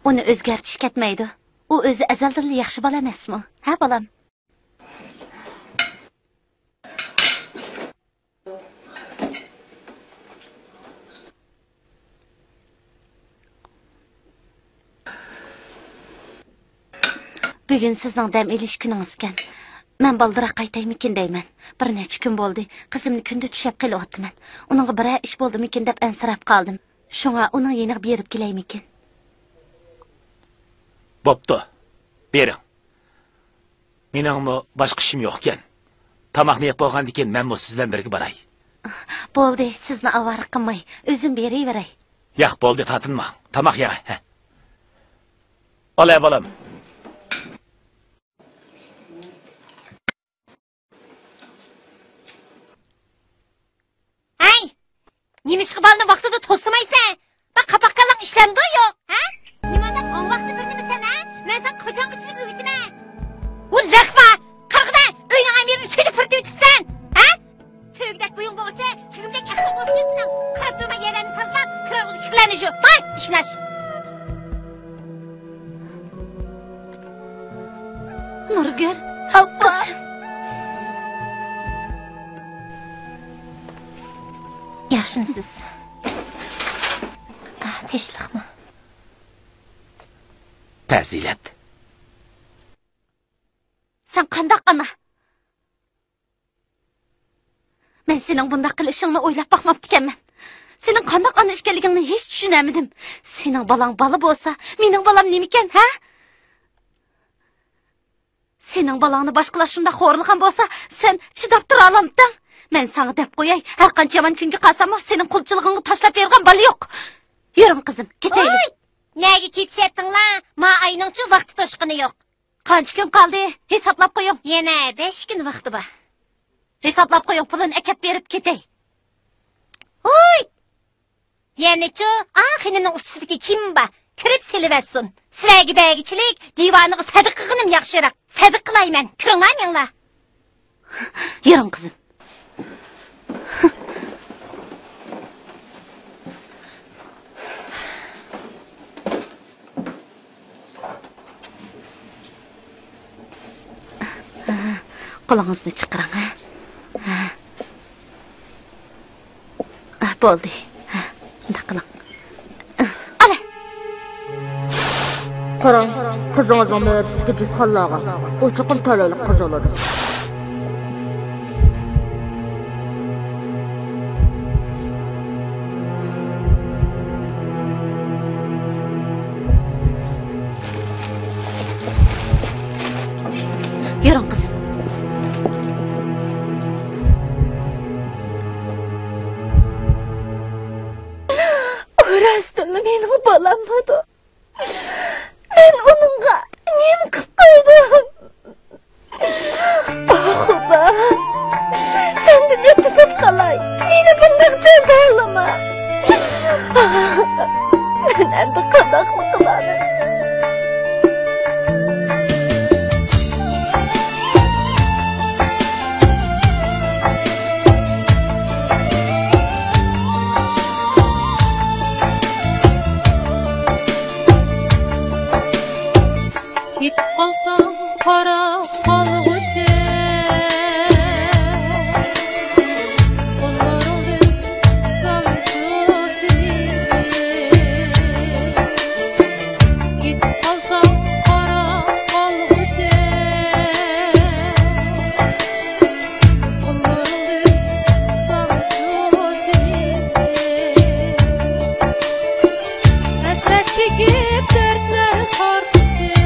ئۇنى ئۆزگەرتىش كەتمەيدۇ. ئۇ ئۆزى ئەزەلدىنلا ياخشى بالا ئەمەسمۇ؟ ھە، بالام؟ بۈگۈن سىزنىڭ دەم ئېلىش كۈنىڭىزكەن. مەن بالدۇرراق قايتايمىكىن دەيمەن. بىر نەچچە كۈن بولدى، قىزىمنى كۈندە چۈشەپ قېلىۋاتىمەن. ئۇنىڭغا بىرەر ئىش بولدىمىكىن دەپ ئەنسىرەپ قالدىم. شۇڭا ئۇنىڭ يېنىغا بېرىپ كېلەيمىكىن. بوپتۇ، بېرىڭ. مېنىڭمۇ باشقا ئىشىم يوقكەن. تاماقنى يەپ بولغاندىن كېيىن مەنمۇ سىز بىلەن بىرگە باراي. بولدى، سىزنى ئاۋارە قىلماي، ئۆزۈم بېرىۋېرەي. ياق، بولدى، تارتىنماڭ. تاماق يەڭ، ھە. ئال، ھە، بالام. ھەي! نېمىشقا بالىنى ۋاقتىدا توسىمايسەن؟ بۇ قاپاق كاللاڭ ئىشلەمدۇ يوق، ھە؟ نېمانداق ھاڭۋاقتا بىر نېمىسەن، ھە؟ مەن ساڭا قاچانغىچىلىك ئۆگىتىمەن؟ ۋۇ لەخپە! قارىغىنە، ئۆينىڭ ئەمىرىنى سۈيدۈپ پۈرتۈۋېتىپسەن، ھە؟ تۆگىدەك بويۇڭ بولغۇچە تۈگۈمدەك ئەقلىڭ بولسىچۇ سېنىڭ؟ قاراپ تۇرما يەرلەرنى تازىلاپ، كىرىڭ كىرلەرنى يۇ. ھاي، ئىشناش! نۇرگۈل، ئاپا. قىزىم. ياخشىمۇسىز؟ ئاھ، تىنچلىقمۇ؟ پەزىلەت. سەن قانداق ئانا؟ مەن سېنىڭ بۇنداق قىلىشىڭنى ئويلاپ باقماپتىكەنمەن. سېنىڭ قانداق ئانا ئىكەنلىكىڭنى ھېچ چۈشىنەلمىدىم. سېنىڭ بالاڭ بالا بولسا، مېنىڭ بالام نېمىكەن، ھە؟ سېنىڭ بالاڭنى باشقىلار شۇنداق خورلىغان بولسا، سەن چىداپ تۇرالامتىڭ؟ مەن ساڭا دەپ قوياي، ھەر قانچە يامان كۈنگە قالساممۇ، سېنىڭ قۇلچىلىقىڭغا تاشلاپ بېرىدىغان بالا يوق. يۈرۈڭ، قىزىم، كېتەيلى. ۋوي! نەگە كېتىشەتتىڭلار؟ ما ئاينىڭچۇ ۋاقتى توشقىنى يوق. قانچە كۈن قالدى؟ ھېسابلاپ قويۇڭ. يەنە بەش كۈن ۋاقتى بار. ھېسابلاپ قويۇڭ، پۇلىنى ئەكەپ بېرىپ كېتەي. ھوي! يەنىچۇ، ئا خېنىمنىڭ ئۇچىسىدىكى كىيىم بار، كىرىپ سېلىۋەتسۇن. سىلەرگە بەرگۈچىلىك، دىۋانىغا سەدىقە قىلغىنىم ياخشىراق. سەدىقە قىلاي مەن، كىرىڭلار مېڭىڭلار. يۈرۈڭ، قىزىم. قولىڭىزنى چىقىرىڭ، ھە؟ ھە. ئاھ، بولدى. ھە، مۇنداق قىلىڭ. ئالە! قاراڭ، قىزىڭىزنىڭ مۈرىسىدىكى جۈپ خانلارغا. ئۇ چوقۇم تەلەيلىك قىز بولىدۇ. يۈرۈڭ، قىزىم. ئۇ راستتىنلا مېنىڭ بالاممىدۇ؟ مەن ئۇنىڭغا نېمە قىلىپ قويدۇم؟ ئاھ، خۇدا، سەندىن ئۆتۈنۈپ قالاي، مېنى بۇنداق جازالىما. مەن ئەمدى قانداقمۇ قىلاي؟ قاراپ قالغۇچە، قوللىرىڭدىن تۇتسامچۇ سېنى. كېتىپ قالساڭ قاراپ قالغۇچە، قوللىرىڭدىن تۇتسامچۇ سېنى. ھەسرەت چېكىپ دەردلەر تارتقۇچە،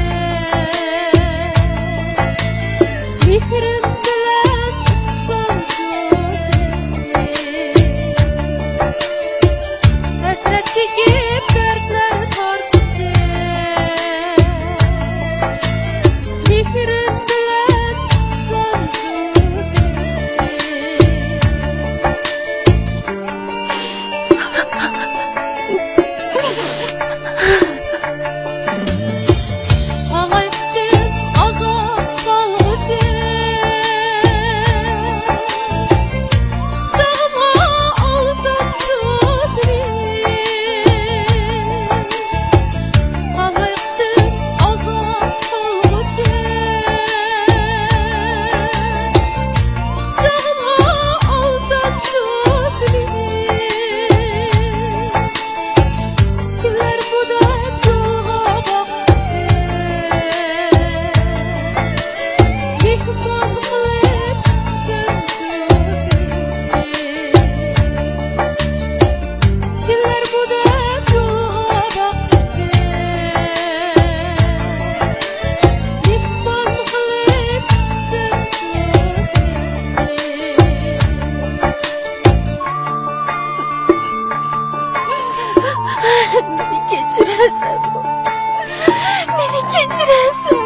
مېھرىم بىلەن تۇتسامچۇ سېنى. ھەسرەت چېكىپ دەردلەر تارتقۇچە، مېھرىم بىلەن تۇتسامچۇ سېنى. تالاي قېتىم ئازاب سالغۇچە، قۇچاغىما ئالسامچۇ سېنى. تالاي قېتىم ئازاب سالغۇچە، قۇچاغىما ئالسامچۇ سېنى. كۈنلەر بۇ دەپ يولغا باققۇچە، مېھمان قىلىپ سەن سۆزۈمنى. كۈنلەر بۇ دەپ يولغا باققۇچە، مېھمان قىلىپ سەن سۆزۈمنى. مېنى كەچۈرەسەنمۇ؟ مېنى كەچۈرەسەنمۇ؟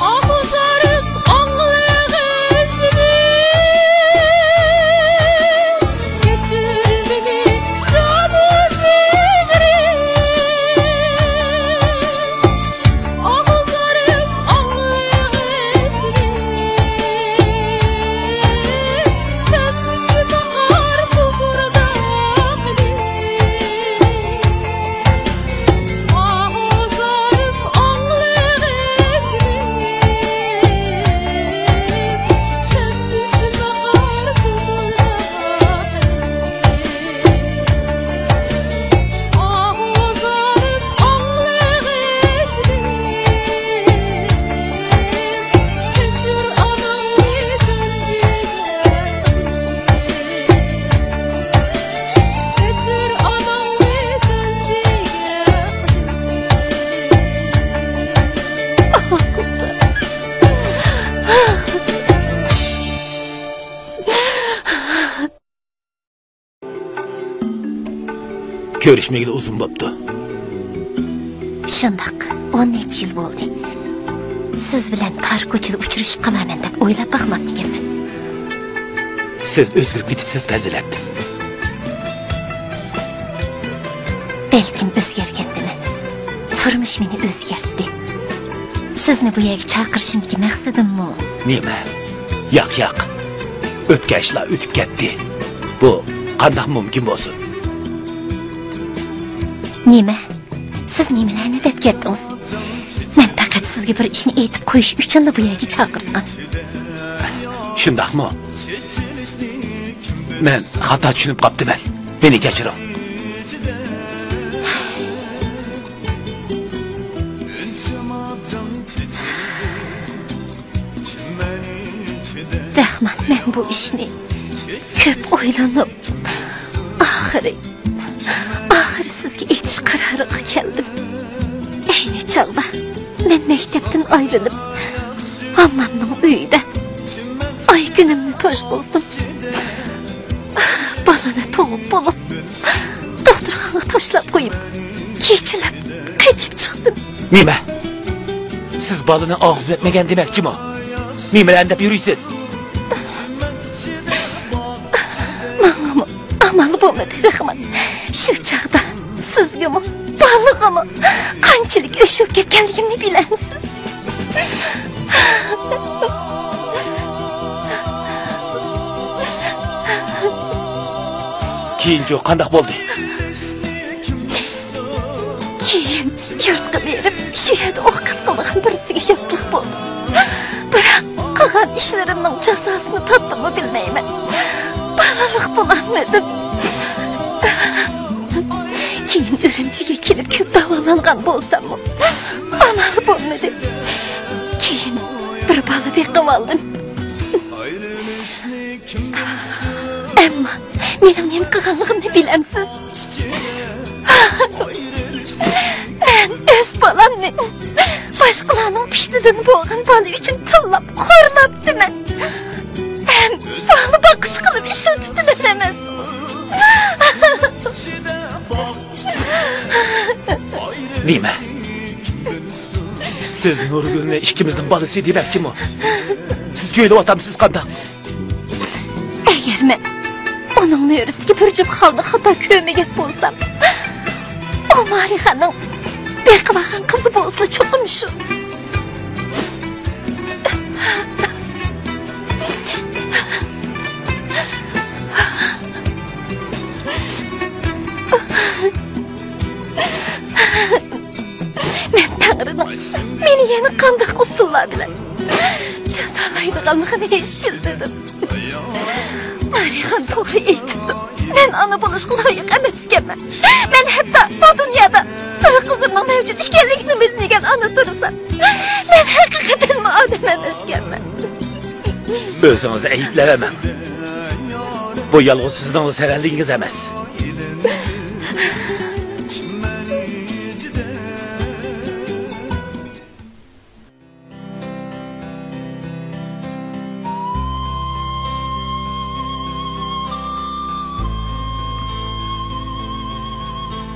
ئاھۇ زارىم ئاڭلىغىچنى، كەچۈر مېنى جانۇ جىگرىم. ئاھۇ زارىم ئاڭلىغىچنى، سەنچە باھار توغرىدا. كۆرۈشمىگىلى ئۇزۇن بوپتۇ. شۇنداق، ئون نەچچە يىل بولدى. سىز بىلەن تار كوچىدا ئۇچرىشىپ قالارمەن دەپ ئويلاپ باقماپتىكەنمەن. سىز ئۆزگىرىپ كېتىپسىز، پەزىلەت. بەلكىم ئۆزگەرگەندىمەن. تۇرمۇش مېنى ئۆزگەرتتى. سىزنى بۇ يەرگە چاقىرىشىمدىكى مەقسىتىممۇ؟ نېمە؟ ياق، ياق. ئۆتكەن ئىشلار ئۆتۈپ كەتتى. بۇ قانداق مۇمكىن بولسۇن؟ نېمە؟ سىز نېمىلەرنى دەپ كەتتىڭىز؟ مەن پەقەت سىزگە بىر ئىشنى ئېيتىپ قويۇش ئۈچۈنلا بۇ يەرگە چاقىرتقان. شۇنداقمۇ؟ مەن خاتا چۈشىنىپ قاپتىمەن. مېنى كەچۈرۈڭ. رەھمان، مەن بۇ ئىشنى كۆپ ئويلىنىپ، ئاخىرى، ئاخىرى سىزگە ئېيتىش قارارىغا كەلدىم. ئەينى چاغدا مەن مەكتەپتىن ئايرىلىپ، ھاممامنىڭ ئۆيىدە ئاي كۈنۈمنى توشقۇزدۇم. بالىنى تۇغۇپ بولۇپ، دوختۇرخانىغا تاشلاپ قويۇپ، كېچىلەپ قېچىپ چىقتىم. نېمە؟ سىز بالىنى ئاغزىۋەتمىگەن دېمەكچىمۇ؟ نېمىلەرنى دەپ يۈرىسىز؟ ماڭىمۇ ئامال بولمىدى، رەھمان. شۇ چاغدا سىزگىمۇ، بالىغىمۇ قانچىلىك ئۆچ بولۇپ كەتكەنلىكىمنى بىلەمسىز؟ كېيىنچۇ، قانداق بولدى؟ كېيىن يۇرتقا بېرىپ، شۇ يەردە ئوقۇپ قالغان بىرسىگە ياتلىق بولدۇم. بىراق، قىلغان ئىشلىرىمنىڭ جازاسىنى تارتتىممۇ بىلمەيمەن. بالىلىق بولالمىدىم. كېيىن ئۈرۈمچىگە كېلىپ كۆپ داۋالانغان بولساممۇ، ئامال بولمىدى. كېيىن بىر بالا بېقىۋالدىم. ئەمما مېنىڭ نېمە قىلغانلىقىمنى بىلەمسىز؟ مەن ئۆز بالامنى باشقىلارنىڭ پۇشتىدىن بولغان بالا ئۈچۈن تاللاپ، خورلاپتىمەن. ھەم بالا باققۇچى قىلىپ ئىشلىتىپتىمەن ئەمەسمۇ؟ نېمە؟ سىز نۇرگۈلنى ئىككىمىزنىڭ بالىسى دېمەكچىمۇ؟ سىز چۆلىۋاتامسىز قانداق؟ ئەگەر مەن ئۇنىڭ مۈرىسىدىكى بىر جۈپ خالنى خاتا كۆرمىگەن بولسام، ئۇ مارىخاننىڭ بېقىۋالغان قىزى بولسىلا چوقۇم شۇ. مەن تەڭرىنىڭ مېنى يەنە قانداق ئۇسۇللار بىلەن جازالايدىغانلىقىنى ھېس قىلدىم. مارىخان توغرا ئېيتىپتۇ. مەن ئانا بولۇشقا لايىق ئەمەسكەنمەن. مەن ھەتتا بۇ دۇنيادا بىر قىزىمنىڭ مەۋجۇت ئىكەنلىكىنى بىلمىگەن ئانا تۇرسام، مەن ھەقىقەتەنمۇ ئادەم ئەمەسكەنمەن. ئۆزىڭىزنى ئەيىبلەۋەرمەڭ. بۇ يالغۇز سىزنىڭلا سەۋەنلىكىڭىز ئەمەس.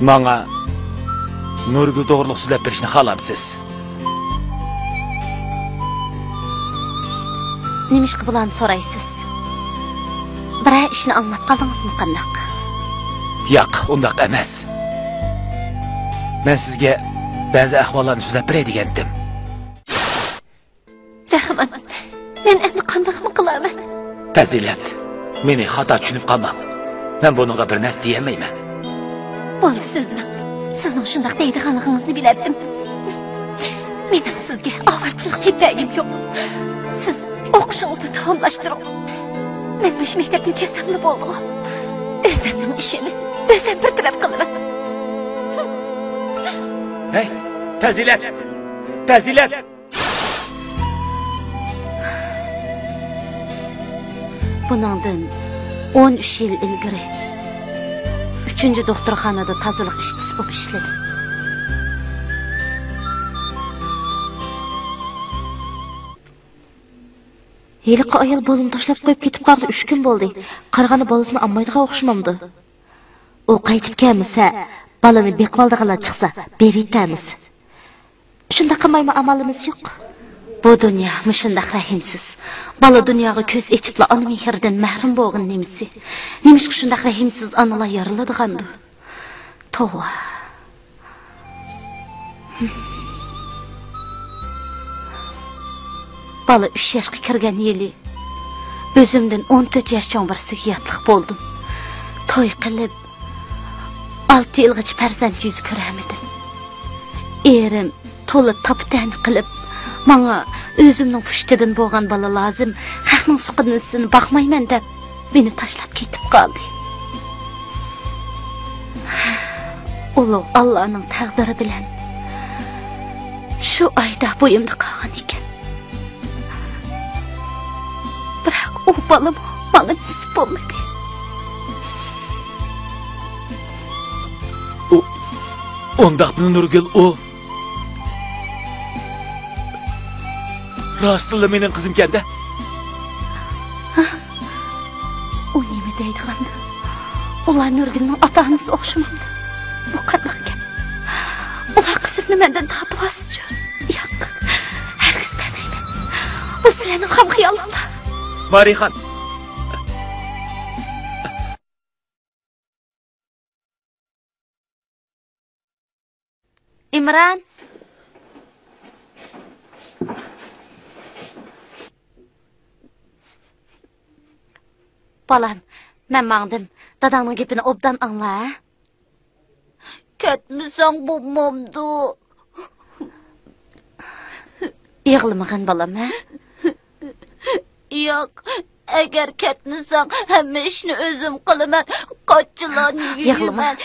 ماڭا نۇرگۈل توغرۇلۇق سۆزلەپ بېرىشنى خالامسىز؟ نېمىشقا بۇلارنى سورايسىز؟ بىرەر ئىشنى ئاڭلاپ قالدىڭىزمۇ قانداق؟ ياق، ئۇنداق ئەمەس. مەن سىزگە بەزى ئەھۋاللارنى سۆزلەپ بېرەي دېگەنتىم. رەھمان، مەن ئەمدى قانداقمۇ قىلارمەن؟ پەزىلەت، مېنى خاتا چۈشىنىپ قالماڭ. مەن بۇنىڭغا بىر نەرسە دېيەلمەيمەن. بولدى، سۆزلىمەڭ. سىزنىڭ شۇنداق دەيدىغانلىقىڭىزنى بىلەتتىم. مېنىڭ سىزگە ئاۋارىچىلىق تېپىپ بەرگۈم يوق. سىز ئوقۇشىڭىزنى داۋاملاشتۇرۇڭ. مەن مۇشۇ مەكتەپتىن كەتسەملا بولدىغۇ. ئۆزۈمنىڭ ئىشىنى ئۆزۈم بىر تەرەپ قىلىمەن. ھەي، پەزىلەت! پەزىلەت! بۇنىڭدىن ئون ئۈچ يىل ئىلگىرى ئۈچىنچى دوختۇرخانىدا تازىلىق ئىشچىسى بولۇپ ئىشلىدىم. ھېلىقى ئايال بالىنى تاشلاپ قويۇپ كېتىپ قالغىلى ئۈچ كۈن بولدى. قارىغاندا بالىسىنى ئالمايدىغان ئوخشىمامدۇ؟ ئۇ قايتىپ كەلمىسە، بالىنى بېقىۋالىدىغانلار چىقسا، بېرىۋېتەرمىز. شۇنداق قىلمايمۇ ئامالىمىز يوق. بۇ دۇنيا مۇشۇنداق رەھىمسىز. بالا دۇنياغا كۆز ئېچىپلا ئانا مېھرىدىن مەھرۇم بولغىنى نېمىسى؟ نېمىشقا شۇنداق رەھىمسىز ئانىلار يارىلىدىغاندۇ؟ توۋا. بالا ئۈچ ياشقا كىرگەن يىلى ئۆزۈمدىن ئون تۆت ياش چوڭ بىرسىگە ياتلىق بولدۇم. توي قىلىپ، ئالتە يىلغىچە پەرزەنت يۈزى كۆرەلمىدىم. ئېرىم تولا تاپا-تەنە قىلىپ، ماڭا ئۆزۈمنىڭ پۇشتىدىن بولغان بالا لازىم، خەقنىڭ سۇقىدىن ئىسسىنى باقمايمەن دەپ، مېنى تاشلاپ كېتىپ قالدى. ئۇلۇغ ئاللانىڭ تەقدىرى بىلەن شۇ ئايدا بويۇمدا قالغان ئىكەن. بىراق ئۇ بالىمۇ ماڭا نېسىپ بولمىدى. ئۇ، ئۇنداقمۇ نۇرگۈل ئۇ؟ راستلا مېنىڭ قىزىمكەن-دە. ئۇ نېمە دەيدىغاندۇ؟ ئۇلار نۇرگۈلنىڭ ئاتا-ئانىسى ئوخشىمامدۇ؟ بۇ قانداق گەپ؟ ئۇلار قىزىمنى مەندىن تارتىۋالسىچۇ؟ ياق، ھەرگىز دېمەيمەن. بۇ سىلەرنىڭ خام خىيالىڭلار. مارىخان! ئىمران! بالام، مەن ماڭدىم. داداڭنىڭ گېپىنى ئوبدان ئاڭلا، ھە؟ كەتمىسەڭ بولمامدۇ؟ يىغلىمىغىن، بالام، ھە؟ ياق، ئەگەر كەتمىسەڭ، ھەممە ئىشنى ئۆزۈم قىلىمەن. قاچىلارنى يۇيىمەن،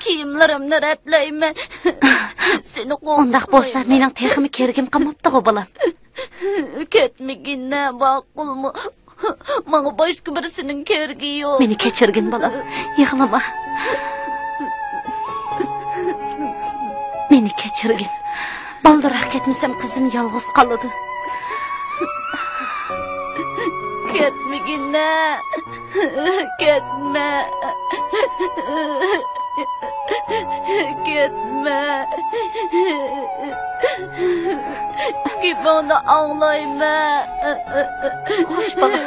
كىيىملىرىمنى رەتلەيمەن. سېنى قورقۇتمايمەن. ئۇنداق بولسا، مېنىڭ تېخىمۇ كىرگۈم قالماپتىغۇ، بالام. كەتمىگىنە، ماقۇلمۇ؟ ماڭا باشقا بىرسىنىڭ كېرىكى يوق. مېنى كەچۈرگىن، بالام. يىغلىما. مېنى كەچۈرگىن. بالدۇرراق كەتمىسەم، قىزىم يالغۇز قالىدۇ. كەتمىگىنە. كەتمە. كەتمە. گېپىڭنى ئاڭلايمەن. خوش، بالام.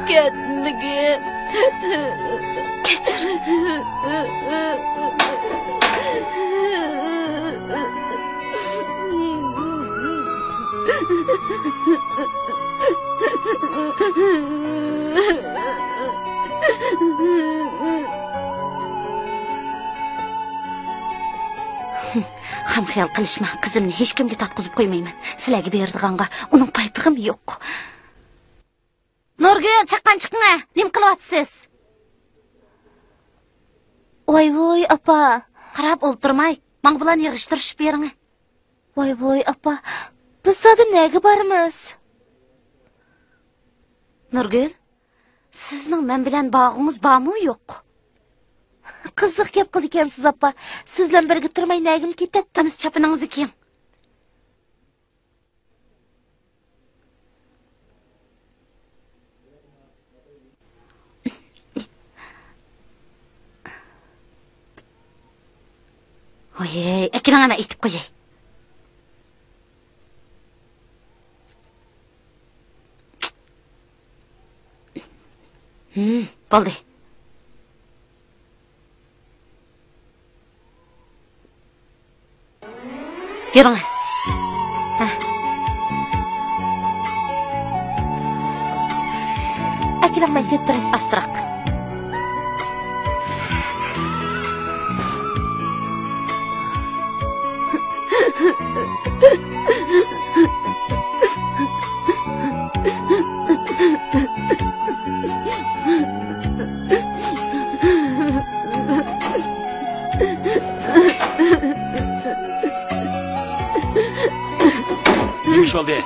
كەتمىگىن. كەچۈر. خام خىيال قىلىشما، قىزىمنى ھېچكىمگە تارتقۇزۇپ قويمايمەن. سىلەرگە بېرىدىغانغا ئۇنىڭ پايپىقىمۇ يوق. نۇرگۈل، چاققان چىقىڭە! نېمە قىلىۋاتىسىز؟ ۋاي ۋوي، ئاپا! قاراپ ئولتۇرماي، ماڭا بۇلارنى يىغىشتۇرۇشۇپ بېرىڭە. ۋاي ۋوي، ئاپا! بىز زادى نەگە بارىمىز؟ نۇرگۈل، سىزنىڭ مەن بىلەن باغىڭىز بارمۇ يوق؟ قىزىق گەپ قىلىدىكەنسىز، ئاپا. سىز بىلەن بىرگە تۇرماي نەگىمۇ كېتەتتىم. ئەمىسە چاپىنىڭىزنى كىيىڭ. ھوي، ئەكىلىڭە، مەن ئېتىپ قوياي. ھىم، بولدى. يۈرۈڭ. ھە. ئەكېلىڭ، مەن كۆتۈرەي. ئاستىراق. نېمە ئىش بولدى؟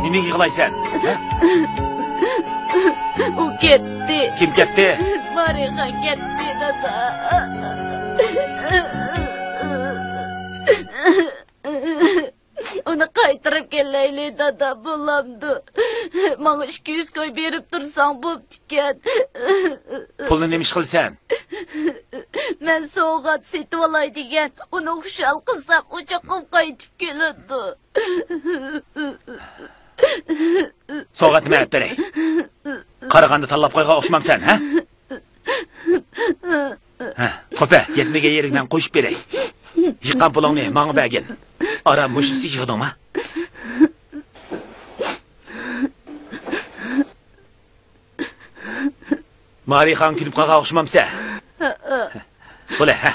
نېمىگە يىغلايسەن؟ ھە؟ ئۇ كەتتى. كىم كەتتى؟ مارىخان كەتتى، دادا. ئۇنى قايتۇرۇپ كېلەيلى، دادا، بولامدۇ؟ ماڭا ئىككى يۈز كوي بېرىپ تۇرساڭ بوپتىكەن. پۇلنى نېمە ئىش قىلىسەن؟ مەن سوۋغات سېتىۋالاي دېگەن. ئۇنى خۇشال قىلسام، ئۇ چوقۇم قايتىپ كېلىدۇ. سوۋغاتنى مەن ئەپ بېرەي. قارىغاندا تاللاپ قويغان ئوخشىمامسەن، ھە؟ ھە، قوپە، يەتمىگەن يېرىگە مەن قوشۇپ بېرەي. يىغقان پۇلۇڭنى ماڭا بەرگىن. ئاران مۇشۇ يىغدىڭما؟ مارىخان كۈلۈپ قالغان ئوخشىمامسەن؟ بولە، ھە.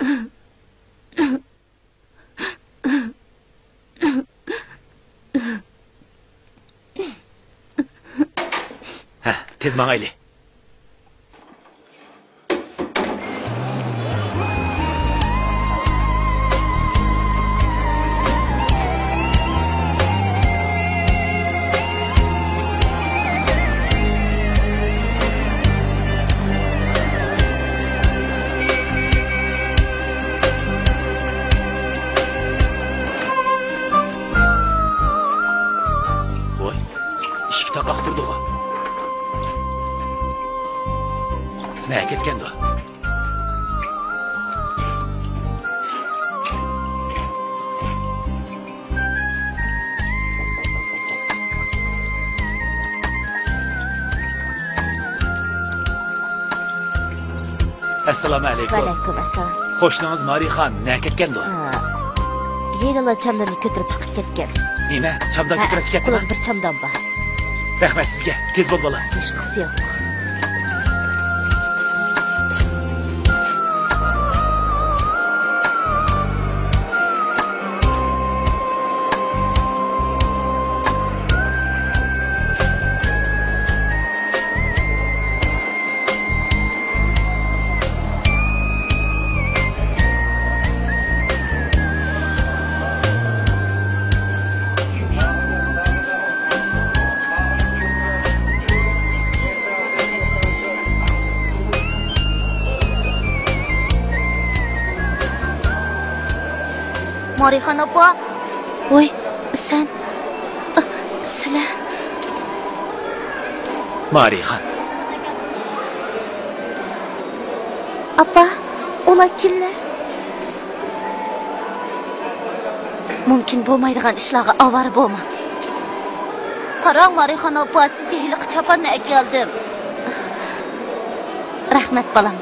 ھە، تېز ماڭايلى. ۋاي، ئىشىك تاقاق تۇرىدىغۇ. نەگە كەتكەندۇ؟ ئەسسالامۇ ئەلەيكۇم. ۋەئەلەيكۇم ئەسسالام. قوشنىڭىز مارىخان نەگە كەتكەندۇ؟ ھېلىلا چامدامنى كۆتۈرۈپ چىقىپ كەتكەن. نېمە؟ چامدام ھە، كۆتۈرۈپ چىقىپ كەتتىما؟ قولىدا بىر چامدام بار. رەھمەت سىزگە. تېز بول، بالام. ھېچقىسى يوق. مارىخان ئاپا. ۋوي، سەن، ئا، سىلەر. مارىخان. ئاپا، ئۇلار كىملەر؟ مۇمكىن بولمايدىغان ئىشلارغا ئاۋارە بولماڭ. قاراڭ، مارىخان ئاپا، سىزگە ھېلىقى چاپاننى ئەكەلدىم. رەھمەت، بالام.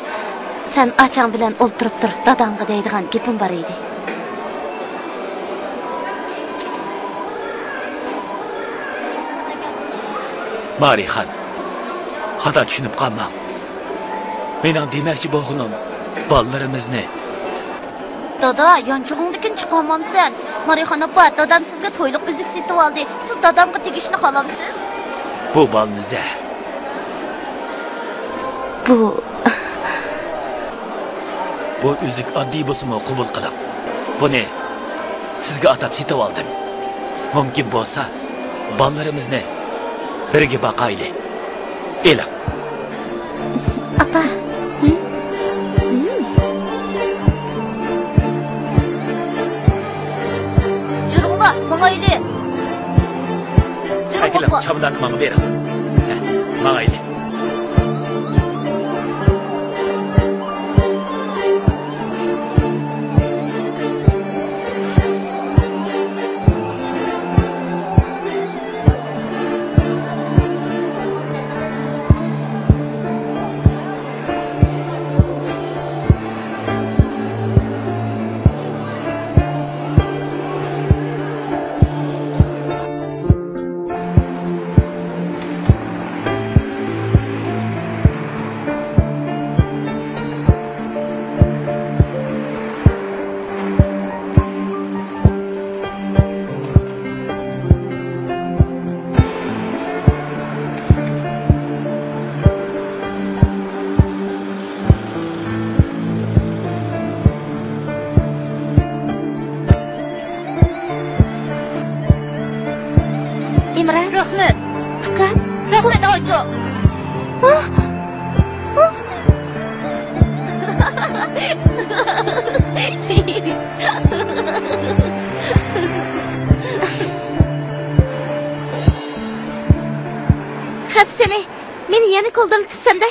سەن ئاچاڭ بىلەن ئولتۇرۇپ تۇر، داداڭغا دەيدىغان گېپىم بار ئىدى. مارىخان، خاتا چۈشىنىپ قالماڭ. مېنىڭ دېمەكچى بولغىنىم، بالىلىرىمىزنى. دادا، يانچۇقۇڭدىكىنى چىقارمامسەن؟ مارىخان ئاپا، دادام سىزگە تويلۇق ئۈزۈك سېتىۋالدى. سىز دادامغا تېگىشنى خالامسىز؟ بۇ بالىنى ئىزدە. بۇ بۇ ئۈزۈك ئاددىي بولسىمۇ قوبۇل قىلىڭ. بۇنى سىزگە ئاتاپ سېتىۋالدىم. مۇمكىن بولسا، بالىلىرىمىزنى بىرگە باقايلى. ئېلىڭ. ئاپا. ھىم؟ ھىم؟ جۈرۈڭلار، ماڭايلى. جۈرۈڭ، ئاپا. ئەكېلىڭ، چامدامنى ماڭا بېرىڭ. ھە، ماڭايلى. ئىمران. رەھمەت. ئۇكام. رەھمەت، ئاچا. ئاھ! ئاھ! خەپ سېنى، مېنى يەنە كولدۇرلىتىپسەن-دە.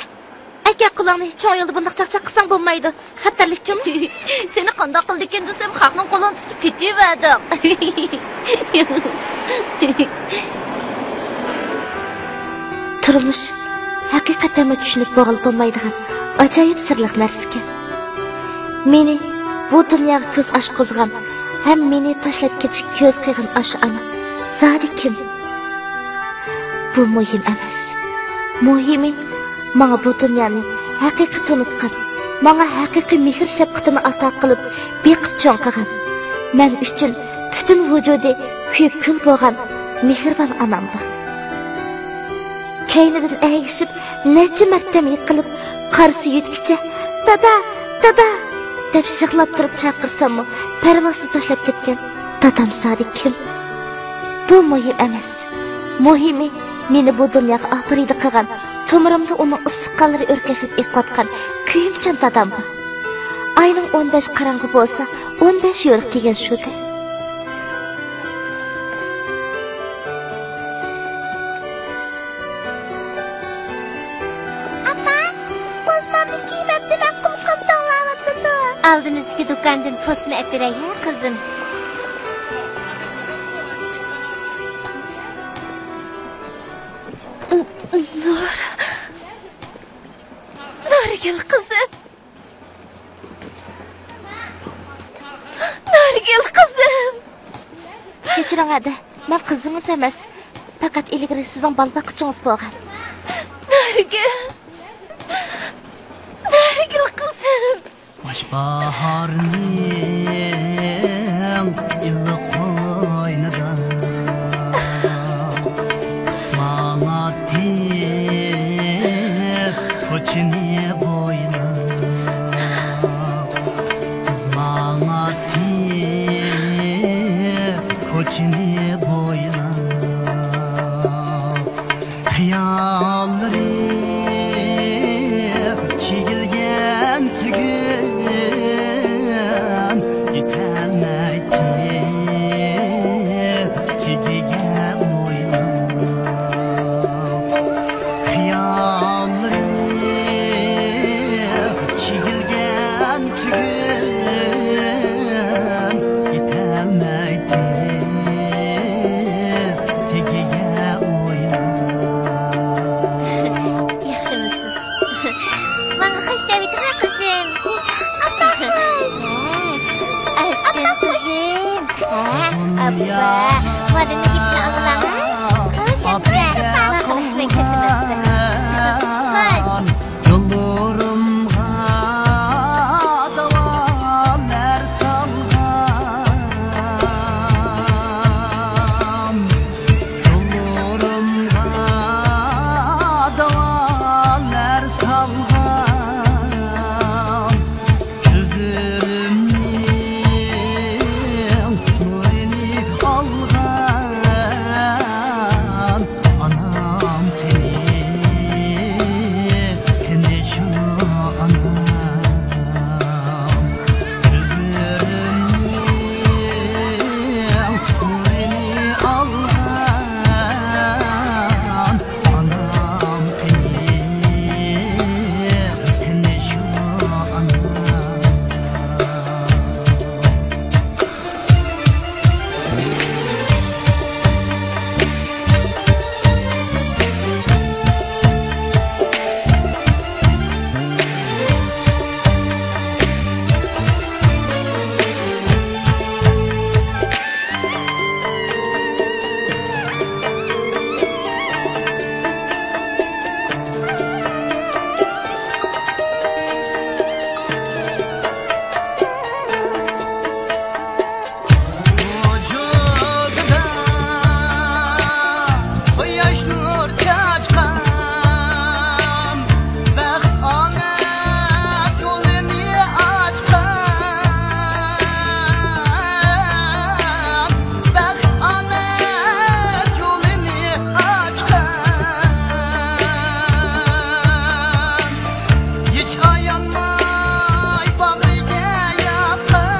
ئەكە قولۇڭنى، چوڭ يولدا بۇنداق چاقچاق قىلساڭ بولمايدۇ. خەتەرلىك جۇمۇ. سېنى قانداق قىلىدىكىن دېسەم، خەقنىڭ قولىنى تۇتۇپ كېتىۋەردىڭ. تۇرمۇش ھەقىقەتەنمۇ چۈشىنىپ بولغىلى بولمايدىغان ئاجايىپ سىرلىق نەرسىكەن. مېنى بۇ دۇنياغا كۆز ئاچقۇزغان ھەم مېنى تاشلاپ كېتىشكە كۆز قىيغان ئاشۇ ئانا زادى كىم؟ بۇ مۇھىم ئەمەس. مۇھىمى، ماڭا بۇ دۇنيانى ھەقىقىي تونۇتقان، ماڭا ھەقىقىي مېھىر-شەپقىتىنى ئاتا قىلىپ، بېقىپ چوڭ قىلغان، مەن ئۈچۈن پۈتۈن ۋۇجۇدى كۆيۈپ كۈل بولغان مېھرىبان ئانام بار. كەينىدىن ئەگىشىپ، نەچچە مەرتەم يىقىلىپ، قارىسى يۆتكىچە، «دادا! دادا!» دەپ يىغلاپ تۇرۇپ چاقىرساممۇ، پەرۋاسىز تاشلاپ كەتكەن دادام زادى كىم؟ بۇ مۇھىم ئەمەس. مۇھىمى، مېنى بۇ دۇنياغا ئاپىرىدە قىلغان، تومۇرۇمدا ئۇنىڭ ئىسسىق قانلىرى ئۆركەشلەپ ئېقىۋاتقان كۆيۈمچان دادام بار. ئاينىڭ ئون بەش قاراڭغۇ بولسا، ئون بەش يورۇق دېگەن شۇ-دە. ئاپا، پوزمامنى كىيمەپتىمەن، قۇلىقىم توڭلاۋاتىدۇ. ئالدىمىزدىكى دۇكاندىن پوسما ئەپىرەي ھە، قىزىم. نۇر، نۇرگۈل قىزىم. نارگۈل قىزىم! كەچۈرۈڭ، ھەدە. مەن قىزىڭىز ئەمەس. پەقەت ئىلگىرى سىزنىڭ بالا باققۇچىڭىز بولغان. نارگۈل! نارگۈل قىزىم! باش باھارنىڭ ئىللىق قوينىدا ماڭاتتى كوچىنى بويلاپ، قىز ماڭاتتى كوچىنى بويلاپ. خىياللىرى چىگىلگەن تۈگۈن، يېتەلمەيتتى تېگىگە ئويلاپ. خىياللىرى چىگىلگەن تۈگۈن، يېتەلمەيتتى تېگىگە ئويلاپ. ياخشىمۇسىز؟ ماڭا خوش دەۋېتىڭە، قىزىم. ئاپا خوش. ئاپا خوش. ھە، ئاپا. مادىمنىڭ گېپىنى ئاڭلاڭ، ھە؟ خوش، ئاپا. ماقۇل، مەن كەتتىم، ئاپا. خوش. يوللىرىمغا داۋالار سالغان، يوللىرىمغا داۋالار سالغان، كۆزلىرىمنىڭ نۇرىنى ئالغان. ئانام قېنى، قېنى شۇ ئانام؟ كۆزلىرىمنىڭ نۇرىنى ئالغان. ئانام قېنى، قېنى شۇ ئانام؟ ۋۇجۇدىدا قۇياش نۇر چاچقان، بەخت ئامەت يولىنى ئاچقان، بەخت ئامەت يولىنى ئاچقان. ھېچ ئايانماي باغرىگە ياپقان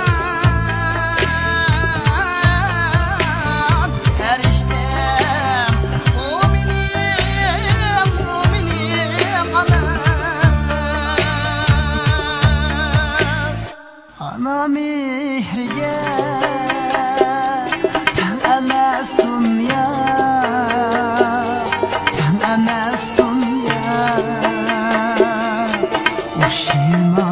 پەرىشتەم، ئۇ مېنىڭ، ئۇ مېنىڭ ئانام. ئانا مېھرىگە تەڭ ئەمەس دۇنيا، تەڭ ئەمەس دۇنيا. ئوخشىما